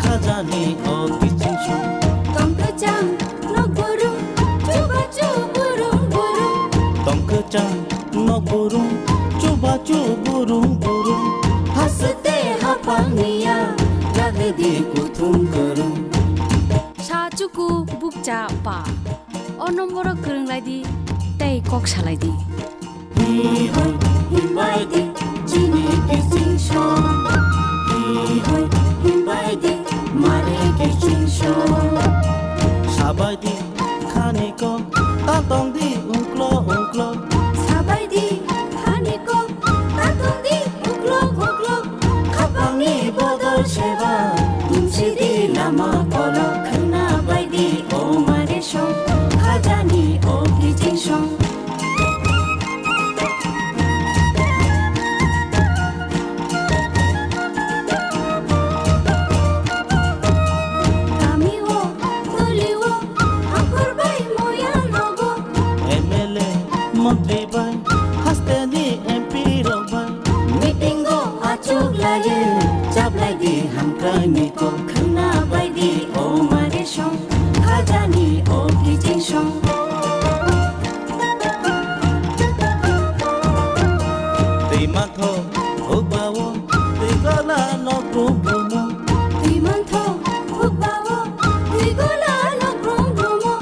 khajani o kiching song. Tong kwchang nok burung, chuba chu burung burung. Tong kwchang nok burung, chuba chu burung burung. Haste hapang niya, jagdi kuthum kwrwng. Sa chuku bukcha pa. O nomboro kwrwng lai di, tei kok salai di. Hi hoi himbai di, chini kiching song. Hi hoi himbai di, mare kiching song. Sabai di khani kok, ta tong di ungklo ungklo. Sabai di khani kok, ta tong di ungklo ungklo. Khapangni bodol seba, tumsi di lama kolok. Khwna bai di o mare song, khajani o kiching song. Kami o, toli o, hakhor bai moya nogo. M L A, montri bai, haste ni M P rok bai. Meeting o achuk lai, chaplai di hamkrai ni kok. Khwna bai di o mare song, khajani o kiching song. Twi mantho hukbao, twi gola nok brum brumo. Twi mantho hukbao, twi gola nok brum brumo.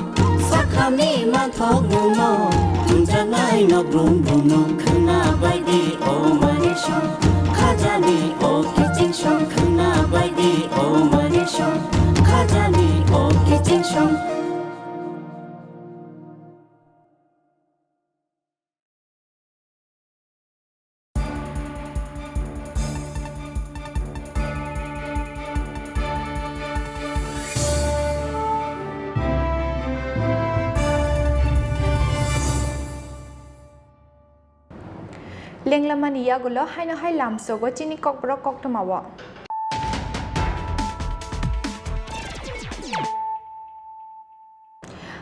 Sakhamni manthok mungno, tunjaknai nok brum brumno. Khwna bai di o mare song, khajani o kiching song. Khwna bai di o mare song, khajani o kiching song. Lenglamani yagulo haino hai lamsogo chini kokborok koktwmao.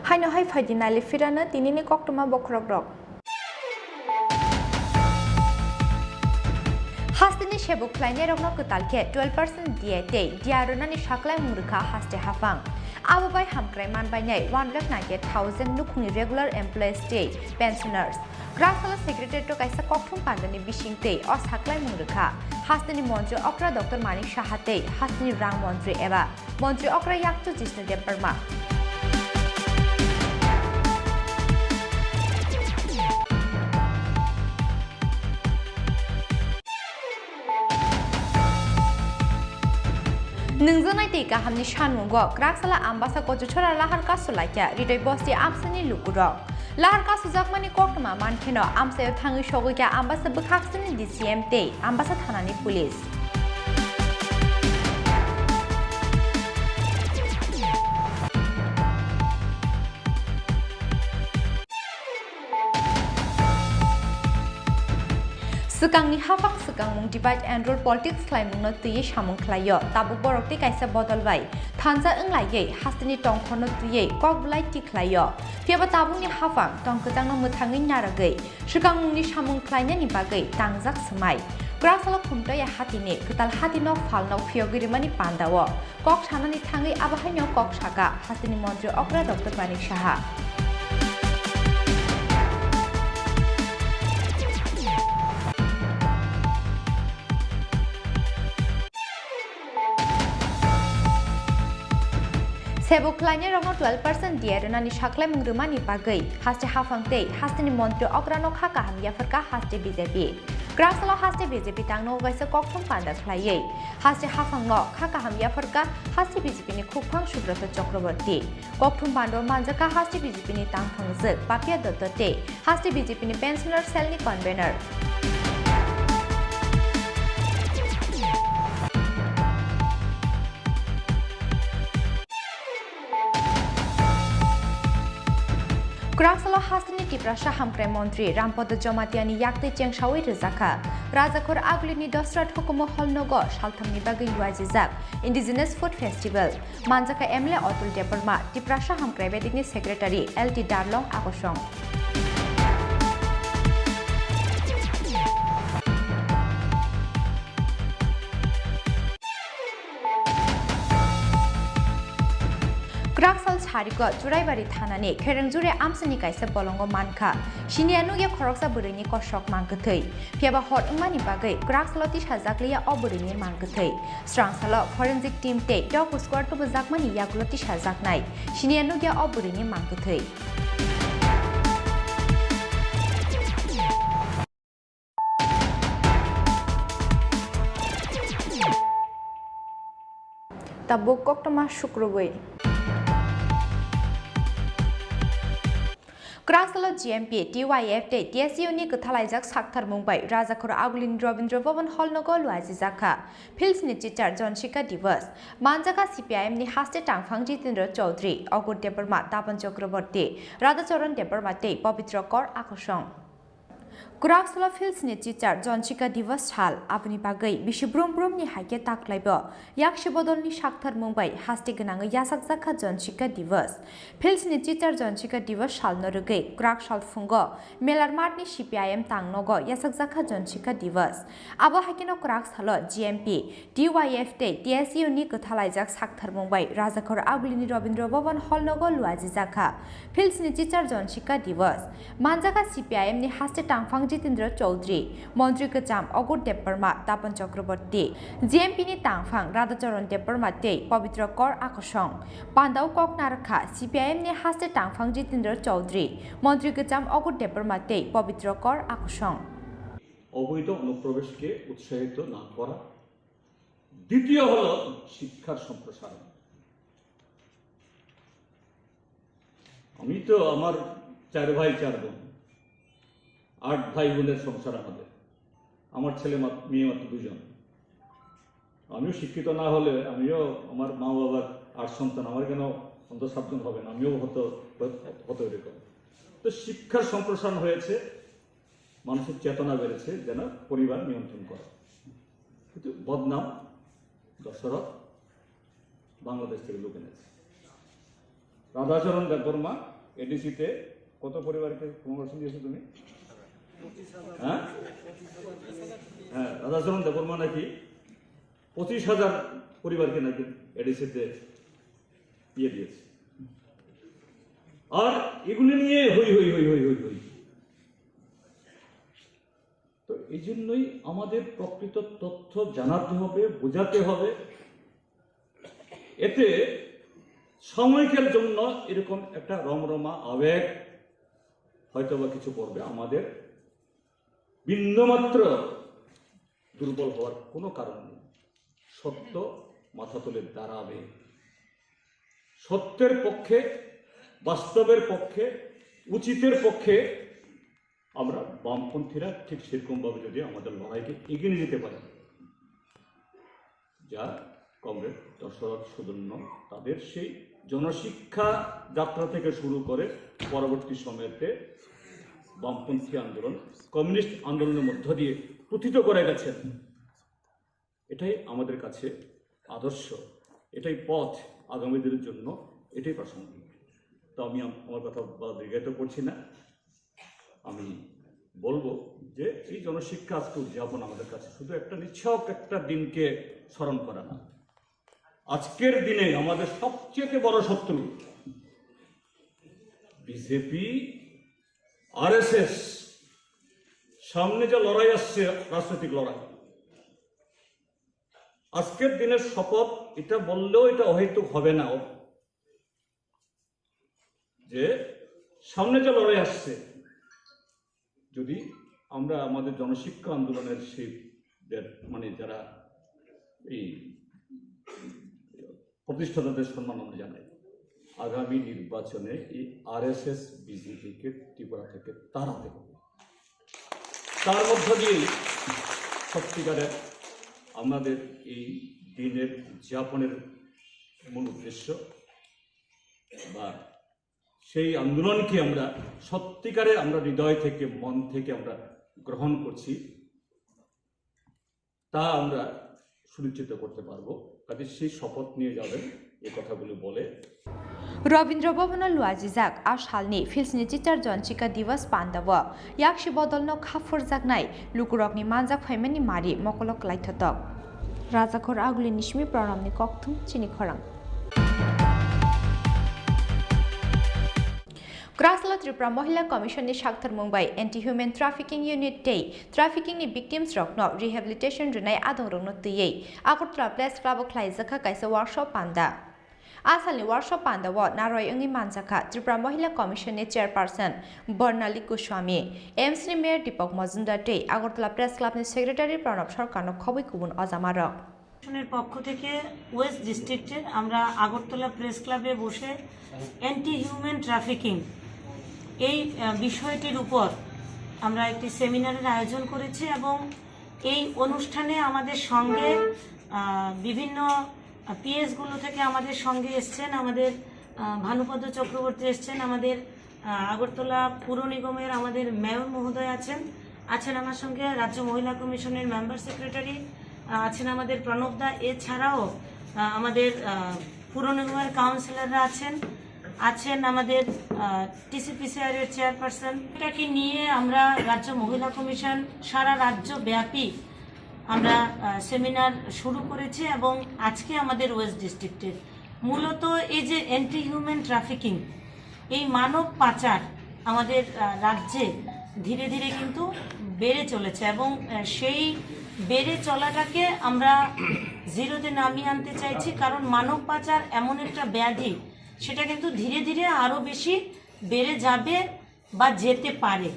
Haino hai phaidi nali phirano tinini koktwma bokhorokrok. Hasteni sebuk khlainairokno kwtal khe twelve percent D A tei D R rwnani saklaimung rwkha haste haphang. Abo bai hamkrai manbainai one lakh ninety eight thousand nukhungni regular employees tei pensioners. Kraksala secretariat-o kaisa kokthum pandani bising tei o saklaimung rwkha. Hasteni montri okra Doctor Manik Saha tei hasteni rang montri eba montri okra yakchu Jishnu Debbarma. Nwngjaknai tei kahamni sanmungo Kraksala Ambasa Kochuchora lahar kasu laikha Ridoi Bosti amsani lukurok. Lahar kasujakmani koktwma mankheno amsaio thangwi sogwikha Ambasa bwkhaksani D C M tei Ambasa thanani police. Swkangni haphang swkangmung divide and rule politics khlaimungno twiwi samung khlaio. Tabuk borok tei kaisa bodol bai thansa wnglaiwi hasteni tongkhorno twiwi kok bwlai ti khlaio. Phiyaba tabukni haphang tongkwchangno mwthangwi narwgwi swkangmungni samung khlainani bagwi tangjak swmai. Kwraksalo Khumtoya hatini kwtal hatino phalno phiyogwi rwmani pandao kok sanani thangwi abo haino kok saka hasteni montri okra Doctor Manik Saha. Sebo khlainairokno twelve percent D A rwnani saklaimung rwmani bagwi haste haphang tei hasteni montri okrano kha kaham yapharkha haste B J P. Kwraksalo haste B J P tangno kaisa kokthum panda khlaiwi haste haphangno kha kaham yapharkha haste B J P ni khukphang Subrata Chakraborty. Kokthum pando manjakha haste B J P ni tangphang jwk Papia Dotto tei haste B J P ni pensioner cell ni convener. Kwraksalo hasteni Tiprasa hamkrai montri Rampada Jamatia ni yaktwi chengsawi rwjakha. Rajakhor Agulini Dosrat hukumu hall nogo salthamni bagwi luaijijak Indigenous Food Festival. Manjakha M L A Atul Debbarma, Tiprasa hamkrai bedekni secretary L T Darlong Akosong. Kwraksal sarigo Churaibari thanani Khereng Jure amsini kaisa bolongo mankha. Siniya nugya khoroksa bwrwini kosok mang kwthwi. Phiyaba hor wngmani bagwi kwraksalo tisajakliya o bwrwini mang kwthwi. Srangsalo forensic team tei dog squad tubujakmani yagulo tisajaknai. Siniya nugya o bwrwini mang kwthwi. Tabuk koktwma sukrubwi. Kwraksalo G M P, T Y F tei T S U ni kwthalaijak saktharmung bai Rajakhor Agulini Rabindra Bhavan hall nogo luaijijak kha. Philsni chichar Jon Sikha Divas. Manjakha C P I M ni haste tangphang Jitendra Chaudhary, Ogur Debbarma, Tapan Chakraborty, Radhacharan Debbarma tei Pabitra Kor Akosong. Kwraksalo Philsni chichar Jon Sikha Divas sal, aboni bagwi bisi brum brumni hai khe taklaibo. Yaksi bodolni saktharmung bai haste gwnangwi yasakjak kha Jon Sikha Divas. Philsni chichar Jon Sikha Divas salno rwgwi kwrak sal phungo Melar Mathni C P I M tang nogo yasakjak kha Jon Sikha Divas. Abo hai kheno kwrak salo G M P, T Y F tei T S U ni kwthalaijak saktharmung bai Rajakhor Agulini Rabindra Bhavan hall nogo luaijijak kha. Philsni chichar Jon Sikha Divas. Manjakha C P I M ni haste tangphang Jitendra Chaudhary, Montri kwcham Ogur Debbarma, Tapan Chakraborty, G M P ni tangphang Radhacharan Debbarma tei Pabitra Kor Akosong. Pandao kok narwkha C P I M ni haste tangphang Jitendra Chaudhary, Montri kwcham Ogur Debbarma tei Pabitra Kor Akosong. অবৈধ অনুপ্রবেশকে উৎসাহিত না করা। দ্বিতীয় হলো শিক্ষার সম্প্রসারণ। আমি তো, আমার চার ভাই চার বোন, আট ভাই বোনের সংসার আমাদের। আমার ছেলে মাত-, মেয়ে মাত্র দুজন। আমিও শিক্ষিত না হলে, আমিও, আমার মা বাবার আট সন্তান, আমার কেন অন্তত সাতজন হবে না, আমিও হতো, হতো এরকম। তো শিক্ষার সম্প্রসারণ হয়েছে, মানুষের চেতনা বেড়েছে যেন পরিবার নিয়ন্ত্রণ করে। কিন্তু বদনাম দশরথ বাংলাদেশ থেকে লোক এনেছে। রাধাচরণ দেববর্মা এডিসিতে কত পরিবারকে পুনর্বাসন দিয়েছো তুমি? হ্যাঁ? হ্যাঁ, রাধাচরণ দেববর্মা নাকি পঁচিশ হাজার পরিবারকে নাকি এডিসিতে ইয়ে দিয়েছে। আর এগুলি নিয়ে হই হই হই হই হই হই। তো এই জন্যই আমাদের প্রকৃত তথ্য জানাতে হবে, বোঝাতে হবে। এতে সাময়িকের জন্য এরকম একটা রমরমা আবেগ হয়তো বা কিছু পড়বে, আমাদের বিন্দুমাত্র দুর্বল হওয়ার কোনো কারণ নেই। সত্য মাথা তুলে দাঁড়াবে। সত্যের পক্ষে, বাস্তবের পক্ষে, উচিতের পক্ষে আমরা বামপন্থীরা ঠিক সেরকমভাবে যদি আমাদের লড়াইকে এগিয়ে নিয়ে যেতে পারি, যা কমরেড দশরথ সুধন্য তাদের সেই জনশিক্ষা যাত্রা থেকে শুরু করে পরবর্তী সময়তে বামপন্থী আন্দোলন, কমিউনিস্ট আন্দোলনের মধ্য দিয়ে পুথিত করে গেছেন। এটাই আমাদের কাছে আদর্শ, এটাই পথ আগামী দিনের জন্য, এটাই প্রাসঙ্গিক। তো আমি আম- আমার কথা বলা দীর্ঘায়িত করছি না। আমি বলবো যে এই জনশিক্ষা আজকে উদযাপন আমাদের কাছে শুধু একটা নিছক একটা দিনকে স্মরণ করা না। আজকের দিনে আমাদের সবচেয়ে বড় শত্রু বিজেপি, আরএসএস। সামনে যে লড়াই আসছে, রাজনৈতিক লড়াই, আজকের দিনের শপথ, এটা বললেও এটা অহেতুক হবে না যে সামনে যে লড়াই আসছে, যদি আমরা আমাদের জনশিক্ষা আন্দোলনের সেই যে, মানে, যারা এই প্রতিষ্ঠাতাদের সম্মান আমরা জানাই, আগামী নির্বাচনে এই আরএসএস বিজেপিকে ত্রিপুরা থেকে তাড়াতে হবে। তার মধ্য দিয়ে সত্যিকারের আমাদের এই দিনের উদযাপনের মূল উদ্দেশ্য বা সেই আন্দোলনকে আমরা সত্যিকারে আমরা হৃদয় থেকে, মন থেকে আমরা গ্রহণ করছি, তা আমরা সুনিশ্চিত করতে পারবো। কাজে সেই শপথ নিয়ে যাবেন, এই কথাগুলি বলে। Rabindra Bhavan-o luajijak a salni Philsni Teacher Janchika Diwas pandao yaksi bodolno kha phurjaknai lukurokni manjak phaimani mari mokolo klaithotok. Rajakhor Aguli ni simi Pranamni kokthum chini khorang. Kraksalo Tripura Mohila Commission ni saktharmung bai Anti Human Trafficking Unit tei trafficking ni victims rokno rehabilitation rwnai adongrokno twiwi Agartala Press Club o khlaijakha kaisa workshop panda. A salni workshop pandao narwai wngwi manjakha Tripura Mohila Commission ni Chairperson Barnali Goswami, A M C ni Mayor Deepak Majumdar tei Agartala Press Club ni Secretary Pranab Sarkar no khobwi kubun ojamarok. কমিশনের পক্ষ থেকে ওয়েস্ট ডিস্ট্রিক্টের আমরা আগরতলা প্রেস ক্লাবে বসে anti human trafficking এই আহ, বিষয়টির উপর আমরা একটি সেমিনারের আয়োজন করেছি এবং এই অনুষ্ঠানে আমাদের সঙ্গে আহ, বিভিন্ন পিএসগুলো থেকে আমাদের সঙ্গে এসছেন, আমাদের আহ, ভানুপদ চক্রবর্তী এসছেন, আমাদের আহ, আগরতলা পুর নিগমের আমাদের মেয়র মহোদয় আছেন, আছেন আমার সঙ্গে রাজ্য মহিলা কমিশনের মেম্বার সেক্রেটারি, আহ, আছেন আমাদের প্রণব দা। এছাড়াও আহ, আমাদের আহ, পুর নিগমের কাউন্সিলররা আছেন, আছেন আমাদের টিসিপিসিআর এর চেয়ারপারসন। এটাকে নিয়ে আমরা রাজ্য মহিলা কমিশন সারা রাজ্য ব্যাপী আমরা আহ, সেমিনার শুরু করেছি এবং আজকে আমাদের ওয়েস্ট ডিস্ট্রিক্টের মূলত এই যে অ্যান্টি হিউম্যান ট্রাফিকিং, এই মানব পাচার আমাদের আহ, রাজ্যে ধীরে ধীরে কিন্তু বেড়ে চলেছে এবং আহ, সেই বেড়ে চলাটাকে আমরা জিরোতে নামিয়ে আনতে চাইছি, কারণ মানব পাচার এমন একটা ব্যাধি, সেটা কিন্তু ধীরে ধীরে আরও বেশি বেড়ে যাবে বা যেতে পারে।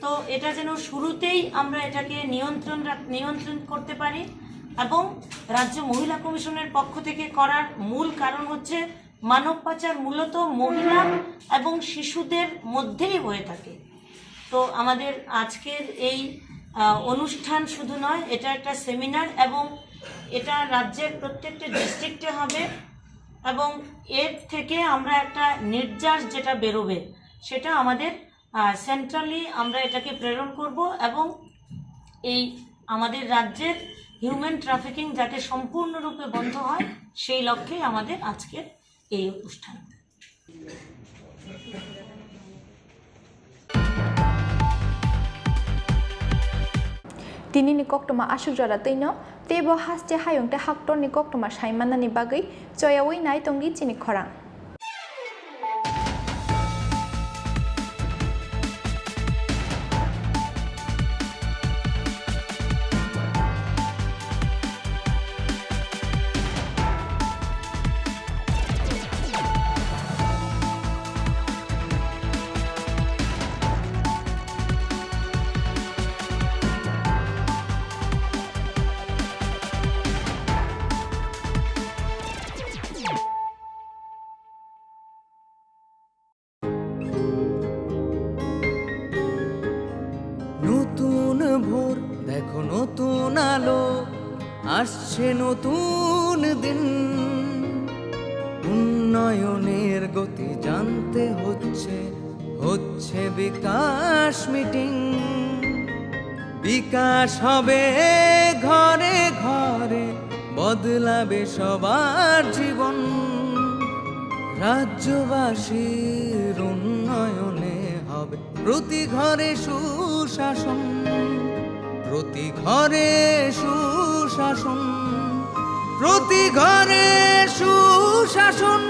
তো এটা যেন শুরুতেই আমরা এটাকে নিয়ন্ত্রণ রাখ- নিয়ন্ত্রণ করতে পারি এবং রাজ্য মহিলা কমিশনের পক্ষ থেকে করার মূল কারণ হচ্ছে মানব পাচার মূলত মহিলা এবং শিশুদের মধ্যেই হয়ে থাকে। তো আমাদের আজকের এই আহ, অনুষ্ঠান শুধু নয়, এটা একটা সেমিনার এবং এটা রাজ্যের প্রত্যেকটা ডিস্ট্রিক্টে হবে এবং এর থেকে আমরা একটা নির্যাস যেটা বেরোবে সেটা আমাদের সেন্ট্রালি আমরা এটাকে প্রেরণ করব এবং এই আমাদের রাজ্যের হিউম্যান ট্রাফিকিং যাতে সম্পূর্ণরূপে বন্ধ হয় সেই লক্ষ্যেই আমাদের আজকের এই অনুষ্ঠান। Tini ni koktwma aswk jora twino, teibo haste hayung tei haktorni koktwma sai mannani bagwi choyaui nai tongdi chini khorang. নতুন ভোর, দেখো নতুন আলো, আসছে নতুন দিন। উন্নয়নের গতি জানতে হচ্ছে, হচ্ছে বিকাশ মিটিং। বিকাশ হবে ঘরে ঘরে, বদলাবে সবার জীবন। রাজ্যবাসীর উন্নয়নে হবে প্রতি ঘরে সুশাসন, প্রতি ঘরে সুশাসন, প্রতি ঘরে সুশাসন।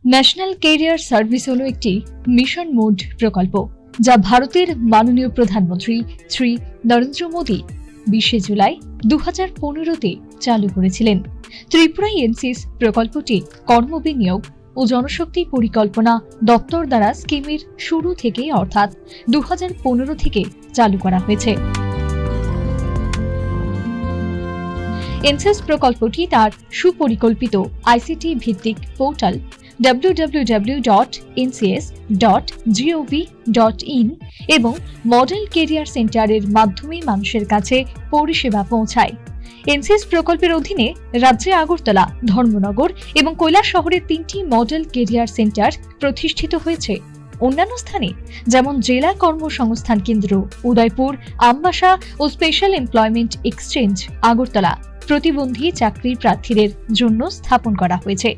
ন্যাশনাল ক্যারিয়ার সার্ভিস হলো একটি মিশন মোড প্রকল্প, যা ভারতের মাননীয় প্রধানমন্ত্রী শ্রী নরেন্দ্র মোদী বিশে জুলাই দু হাজার পনেরোতে চালু করেছিলেন। ত্রিপুরায় এনসিএস প্রকল্পটি কর্মবিনিয়োগ ও জনশক্তি পরিকল্পনা দপ্তর দ্বারা স্কিমের শুরু থেকেই, অর্থাৎ দু হাজার পনেরো থেকে চালু করা হয়েছে। এনসিএস প্রকল্পটি তার সুপরিকল্পিত আইসিটি ভিত্তিক portal W W W dot NCS dot gov dot in এবং মডেল ক্যারিয়ার সেন্টারের মাধ্যমে মানুষের কাছে পরিষেবা পৌঁছায়। এনসিএস প্রকল্পের অধীনে রাজ্যে আগরতলা, ধর্মনগর এবং কৈলাসহরে তিনটি মডেল ক্যারিয়ার সেন্টার প্রতিষ্ঠিত হয়েছে। অন্যান্য স্থানে, যেমন জেলা কর্মসংস্থান কেন্দ্র, উদয়পুর, আমবাসা ও স্পেশাল এমপ্লয়মেন্ট এক্সচেঞ্জ, আগরতলা, প্রতিবন্ধী চাকরি প্রার্থীদের জন্য স্থাপন করা হয়েছে।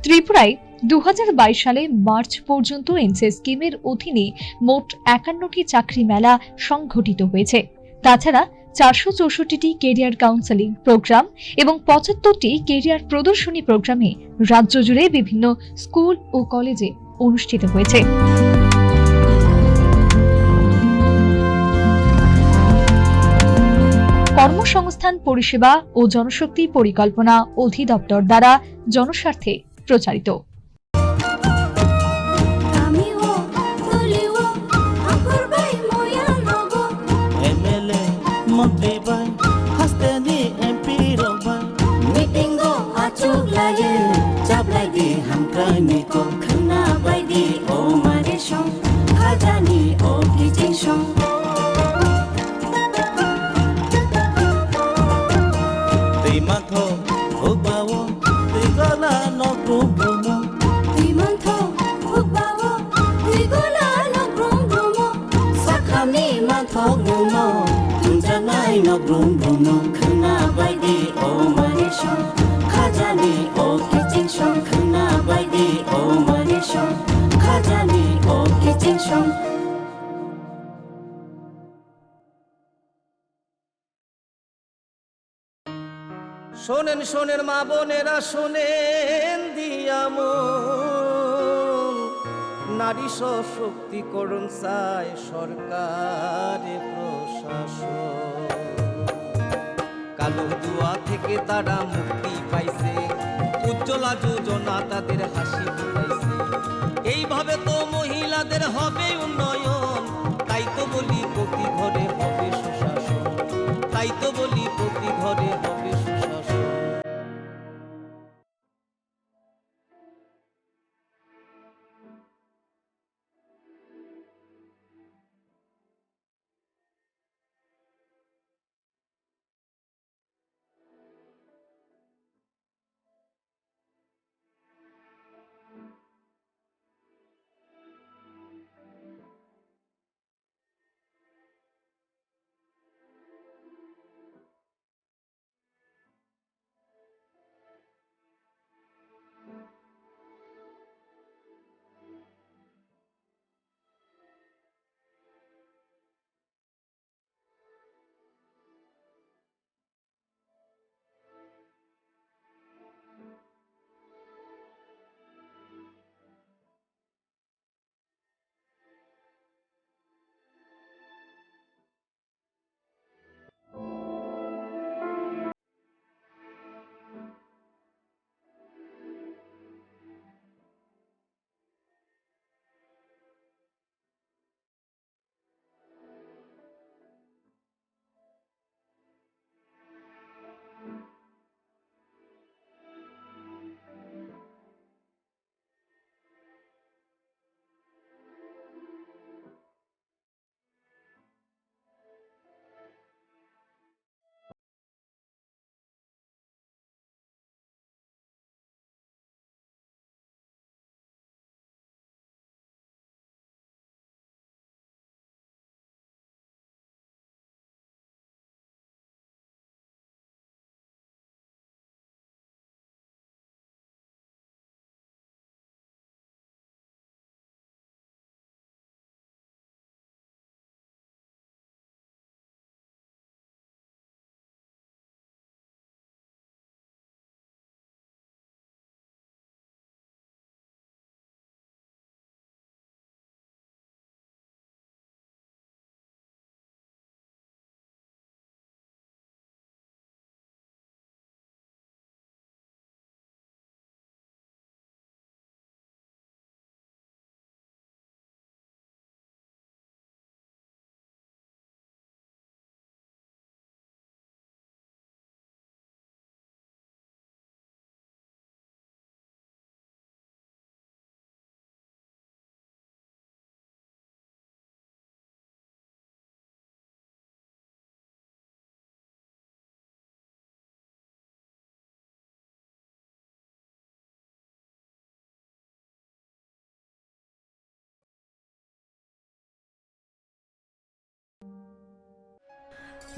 ত্রিপুরায় দু হাজার বাইশ সালে মার্চ পর্যন্ত এনসিএস স্কিমের অধীনে মোট একান্নটি চাকরি মেলা সংঘটিত হয়েছে। তাছাড়া চারশো চৌষট্টিটি ক্যারিয়ার কাউন্সেলিং প্রোগ্রাম এবং পঁচাত্তরটি ক্যারিয়ার প্রদর্শনী প্রোগ্রামে রাজ্য জুড়ে বিভিন্ন স্কুল ও কলেজে অনুষ্ঠিত হয়েছে। কর্মসংস্থান পরিষেবা ও জনশক্তি পরিকল্পনা অধিদপ্তর দ্বারা জনস্বার্থে প্রচারিত। Kami o, tuli o, angkur bai moya nogo. M L A, montri bai, hasteni M P rok bai. Meeting o achuk lai, chaplai di hamkrai ni kok khna bai di o mare song, khajani o kiching song. Twi mantho hukbao twi gola nok brum brumo. Twi mantho hukbao twi gola nok brum brumo. Sakhami manthok nungno tungjaknai nok brum brumo. Khna bai di o mani song khajani o kiching song. Khna bai di o mani song khajani o kiching song. শোনেন, শোনেন মা বোনেরা, শোনেন দিয়া মন। নারী সশক্তিকরণ চায় সরকারে প্রশাসন। কালো জুয়া থেকে তারা মুক্তি পাইছে, উজ্জ্বলা যোজনা তাদের হাসি ফুটাইছে। এইভাবে তো মহিলাদের হবে উন্নয়ন, তাই তো বলি প্রতি ঘরে হবে সুশাসন, তাই তো বলি প্রতি ঘরে হবে সুশাসন।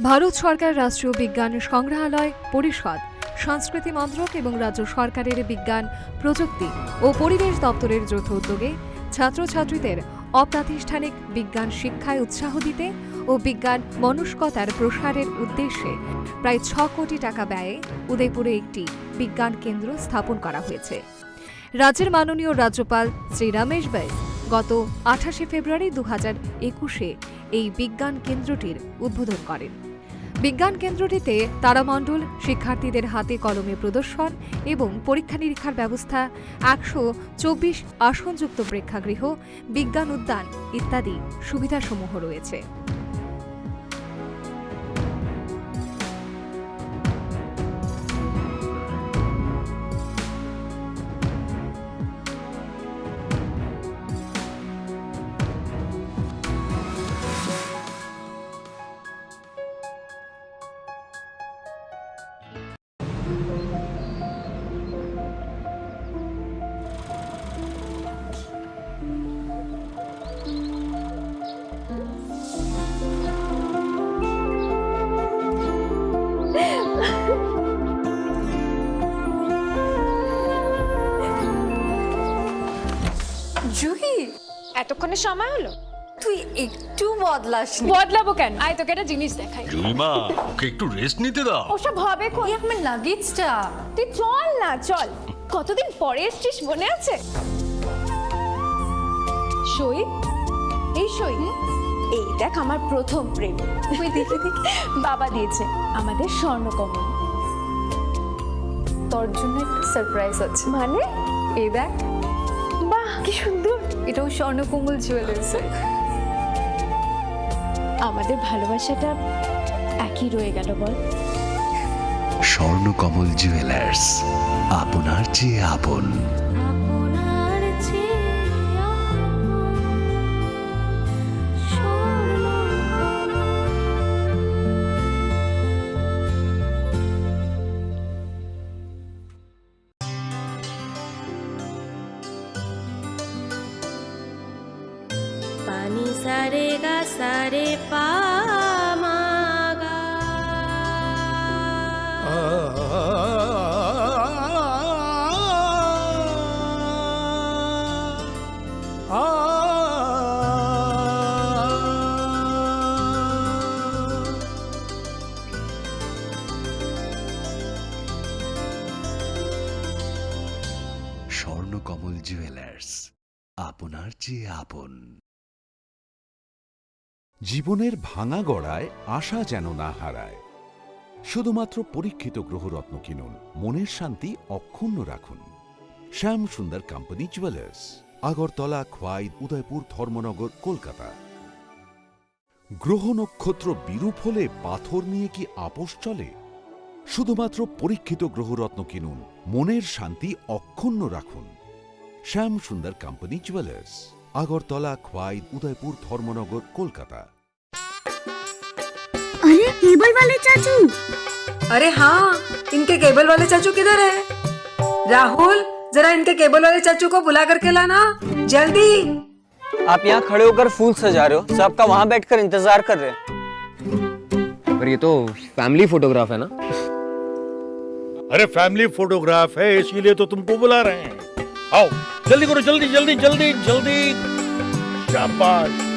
ভারত সরকার রাষ্ট্রীয় বিজ্ঞান সংগ্রহালয় পরিষদ, সংস্কৃতি মন্ত্রক এবং রাজ্য সরকারের বিজ্ঞান, প্রযুক্তি ও পরিবেশ দপ্তরের যৌথ উদ্যোগে ছাত্রছাত্রীদের অপ্রাতিষ্ঠানিক বিজ্ঞান শিক্ষায় উৎসাহ দিতে ও বিজ্ঞান মনস্কতার প্রসারের উদ্দেশ্যে প্রায় ছ কোটি টাকা ব্যয়ে উদয়পুরে একটি বিজ্ঞান কেন্দ্র স্থাপন করা হয়েছে। রাজ্যের মাননীয় রাজ্যপাল শ্রী রমেশ বৈস গত আঠাশে ফেব্রুয়ারি দু হাজার একুশে এই বিজ্ঞান কেন্দ্রটির উদ্বোধন করেন। বিজ্ঞান কেন্দ্রটিতে তারামণ্ডল, শিক্ষার্থীদের হাতে কলমে প্রদর্শন এবং পরীক্ষা নিরীক্ষার ব্যবস্থা, একশো চব্বিশ আসনযুক্ত প্রেক্ষাগৃহ, বিজ্ঞান উদ্যান ইত্যাদি সুবিধাসমূহ রয়েছে। জুহি, এতক্ষণে সময় হলো? তুই একটু বদলাসনি। বদলাবো কেন? আয়, তোকে একটা জিনিস দেখাই। জুইমা, ওকে একটু রেস্ট নিতে দাও। ওসব হবে কোন? এই আমার লাগেজটা। তুই চল না, চল। কতদিন পরে এসছিস, মনে আছে? সই, এই সই। হুম? এই দেখ, আমার প্রথম প্রেম। ওই দেখে দেখে। বাবা দিয়েছে, আমাদের স্বর্ণকমল। তোর জন্য একটা সারপ্রাইজ আছে। মানে? এই দেখ। বাহ, কি সুন্দর। এটাও স্বর্ণকমল জুয়েলার্সের। আমাদের ভালোবাসাটা একই রয়ে গেল, বল? স্বর্ণকমল জুয়েলার্স, আপনার চেয়ে আপন। আপনার চেয়ে আপন Swarnakamal. Pani sa re ga sa re pa ma ga. Swarnakamal jewellers, আপনার চেয়ে আপন। জীবনের ভাঙা গড়ায় আশা যেন না হারায়। শুধুমাত্র পরীক্ষিত গ্রহরত্ন কিনুন, মনের শান্তি অক্ষুণ্ণ রাখুন। শ্যাম সুন্দর কোম্পানি জুয়েলার্স, আগরতলা, খোয়াই, উদয়পুর, ধর্মনগর, কলকাতা। গ্রহ নক্ষত্র বিরূপ হলে পাথর নিয়ে কি আপোষ চলে? শুধুমাত্র পরীক্ষিত গ্রহরত্ন কিনুন, মনের শান্তি অক্ষুণ্ণ রাখুন। শ্যাম সুন্দর কোম্পানি জুয়েলার্স, আগরতলা, খোয়াই, উদয়পুর, ধর্মনগর, কলকাতা। अरे, केबल वाले चाचू। अरे हाँ, इनके केबल वाले चाचू किधर है? राहुल, जरा इनके केबल वाले चाचू को बुला करके लाना, जल्दी। आप यहाँ खड़े होकर फूल सजा रहे हो, सब आपका वहाँ बैठकर इंतजार कर रहे हैं। पर ये तो फैमिली फोटोग्राफ है ना? अरे, फैमिली फोटोग्राफ है, इसीलिए तो तुमको बुला रहे हैं। आओ, जल्दी करो, जल्दी, जल्दी, जल्दी, जल्दी। शाबाश।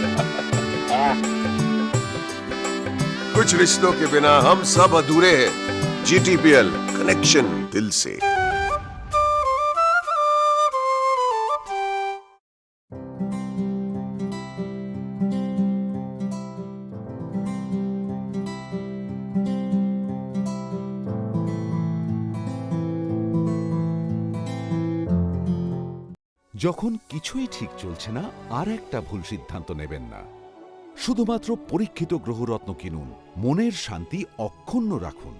कुछ रिश्तों के बिना हम सब अधूरे हैं। जीटीपीएल, कनेक्शन दिल से। যখন কিছুই ঠিক চলছে না, আর একটা ভুল সিদ্ধান্ত নেবেন না। শুধুমাত্র পরীক্ষিত গ্রহরত্ন কিনুন, মনের শান্তি অক্ষুণ্ণ রাখুন।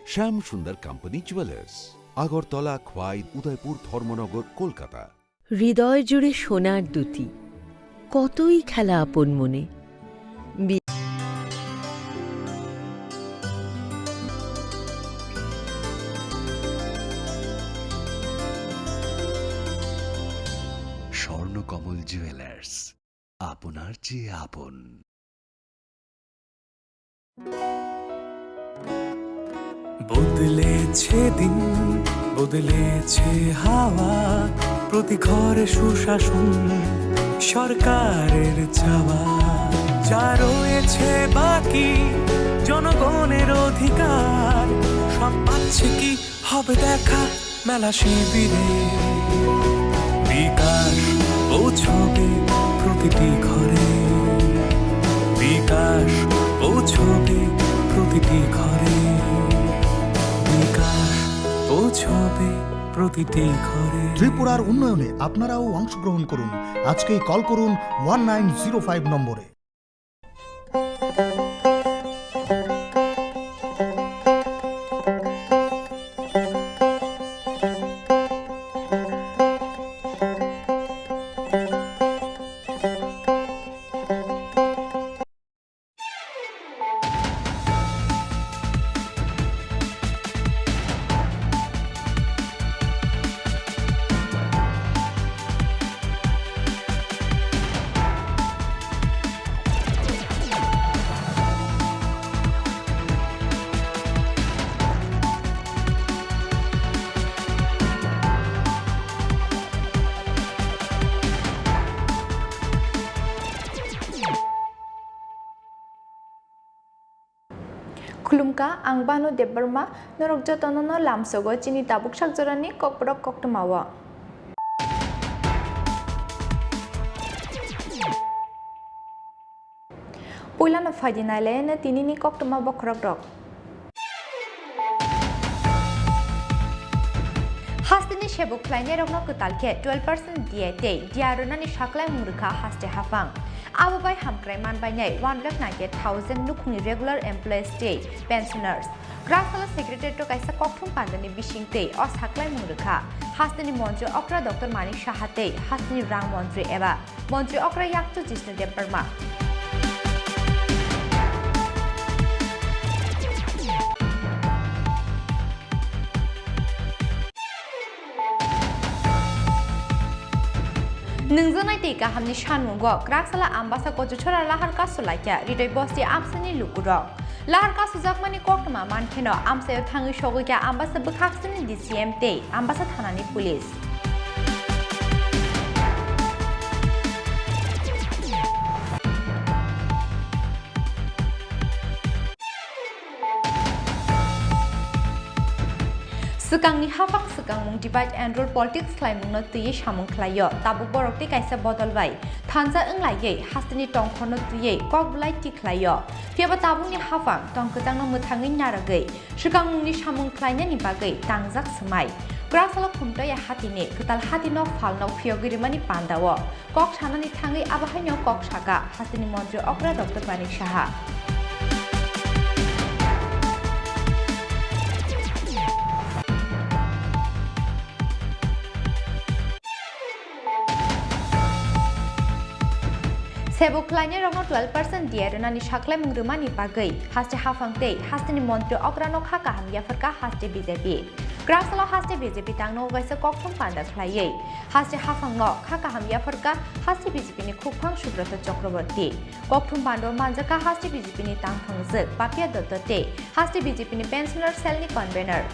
শ্যাম সুন্দর কোম্পানি জুয়েলার্স, আগরতলা, খোয়াই, উদয়পুর, ধর্মনগর, কলকাতা। হৃদয় জুড়ে সোনার দ্যুতি, কতই খেলা আপন মনে। বি- স্বর্ণকমল জুয়েলার্স, আপনার চেয়ে আপন। বদলেছে দিন, বদলেছে হাওয়া, প্রতি ঘরে সুশাসন, সরকারের চাওয়া। যা রয়েছে বাকি, জনগণের অধিকার, সব পাচ্ছে কি হবে দেখা মেলা শিবিরে। বিকাশ পৌঁছবে প্রতিটি ঘরে, বিকাশ পৌঁছবে প্রতিটি ঘরে, বিকাশ পৌঁছবে প্রতিটি ঘরে। ত্রিপুরার উন্নয়নে আপনারাও অংশগ্রহণ করুন। আজকেই কল করুন ওয়ান নাইন জিরো ফাইভ নম্বরে। Khulumkha, ang Banu Debbarma, norok jotono no lamsogo chini tabuk sakjorani kokborok koktwmao. Puilano phaidi nailaino tinini koktwma bokhorokrok. Hasteni sebo khlainairokno kwtal khe twelve percent D A tei D R rwnani saklaimung rwkha haste haphang. Abo bai hamkrai manbainai one lakh ninety eight thousand nukhungni regular employees tei pensioners. Kraksalo secretariat-o kaisa kokthum pandani bisingtwi o saklaimung rwkha hasteni montri okra Doctor Manik Saha tei hasteni rang montri eba montri okra yakchu Jishnu Debbarma. Nwngjaknai tei kahamni sanmungo Kraksala Ambasa Kochuchora lahar kasu laikha Ridoi bosti amsani lukurok. Lahar kasujakmani koktwma mankheno amsaio thangwi sogwikha Ambasa bwkhaksini D C M tei Ambasa thanani police. Swkangni haphang swkangmung divide and rule politics khlaimungno twiwi samung khlaio. Tabuk borok tei kaisa bodol bai thansa wnglaiwi hasteni tongkhorno twiwi kok bwlai tikhlaio. Phiyaba tabukni haphang tongkwchangno mwthangwi narwgwi swkangmungni samung khlainani bagwi tangjak swmai. Kwraksalo Khumtoya hatini kwtal hatino phalno phiyogwi rwmani pandao kok sanani thangwi abo haino kok saka hasteni montri okra Doctor Manik Saha. Sebo khlainairokno twelve percent D A rwnani saklaimung rwmani bagwi haste haphang tei hasteni montri okrano kha kaham yapharkha haste B J P. Kraksalo haste B J P tangno kaisa kokthum panda khlaiwi haste haphangno kha kaham yapharkha haste B J P ni khukphang Subrata Chakraborty. Kokthum pando manjakha haste B J P ni tangthangjwk Papia Dotto tei haste B J P ni pensioner cell ni convener.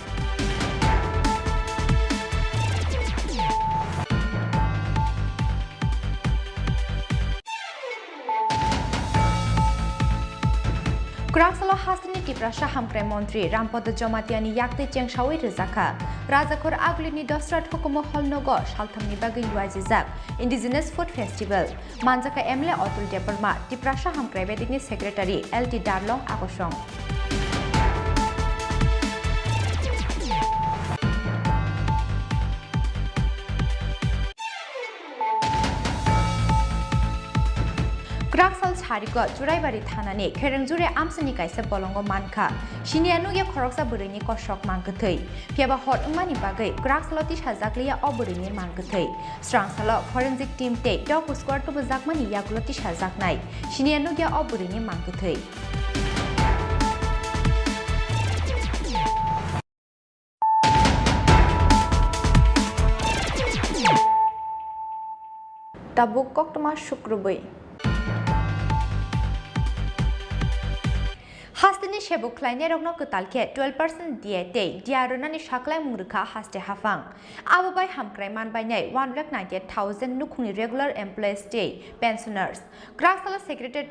Kwraksalo hasteni Tiprasa hamkrai montri Rampada Jamatia ni yaktwi chengsawi rwjakha. Rajakhor Aguli ni Dosrat Hukumu Hall nogo saltham ni bagwi luaijijak Indigenous Food Festival. Manjakha M L A Atul Debbarma, Tiprasa Hamkrai Bedekni Secretary L T Darlong Akosong. Kwraksal sariko Churaibari thanani Kherengjuri amsini kaisa bolongo mankha. Siniya nugya khoroksa bwrwini kosok mangkwthwi. Phiyaba hot wngmani bagwi kwraksalo tisajakliya o bwrwini mangkwthwi. Swrangsalo forensic team tei dog squad tubujakmani yagulo tisajaknai. Siniya nugya o bwrwini mangkwthwi. Tabuk koktwma sukrubwi. Hasteni sebo khlainairokno kwtal khe twelve percent D A tei D R rwnani saklaimung rwkha haste haphang. Abo bai hamkrai manbainai one lakh ninety eight thousand nukhungni regular employees tei pensioners. Kwrak salo Secretariat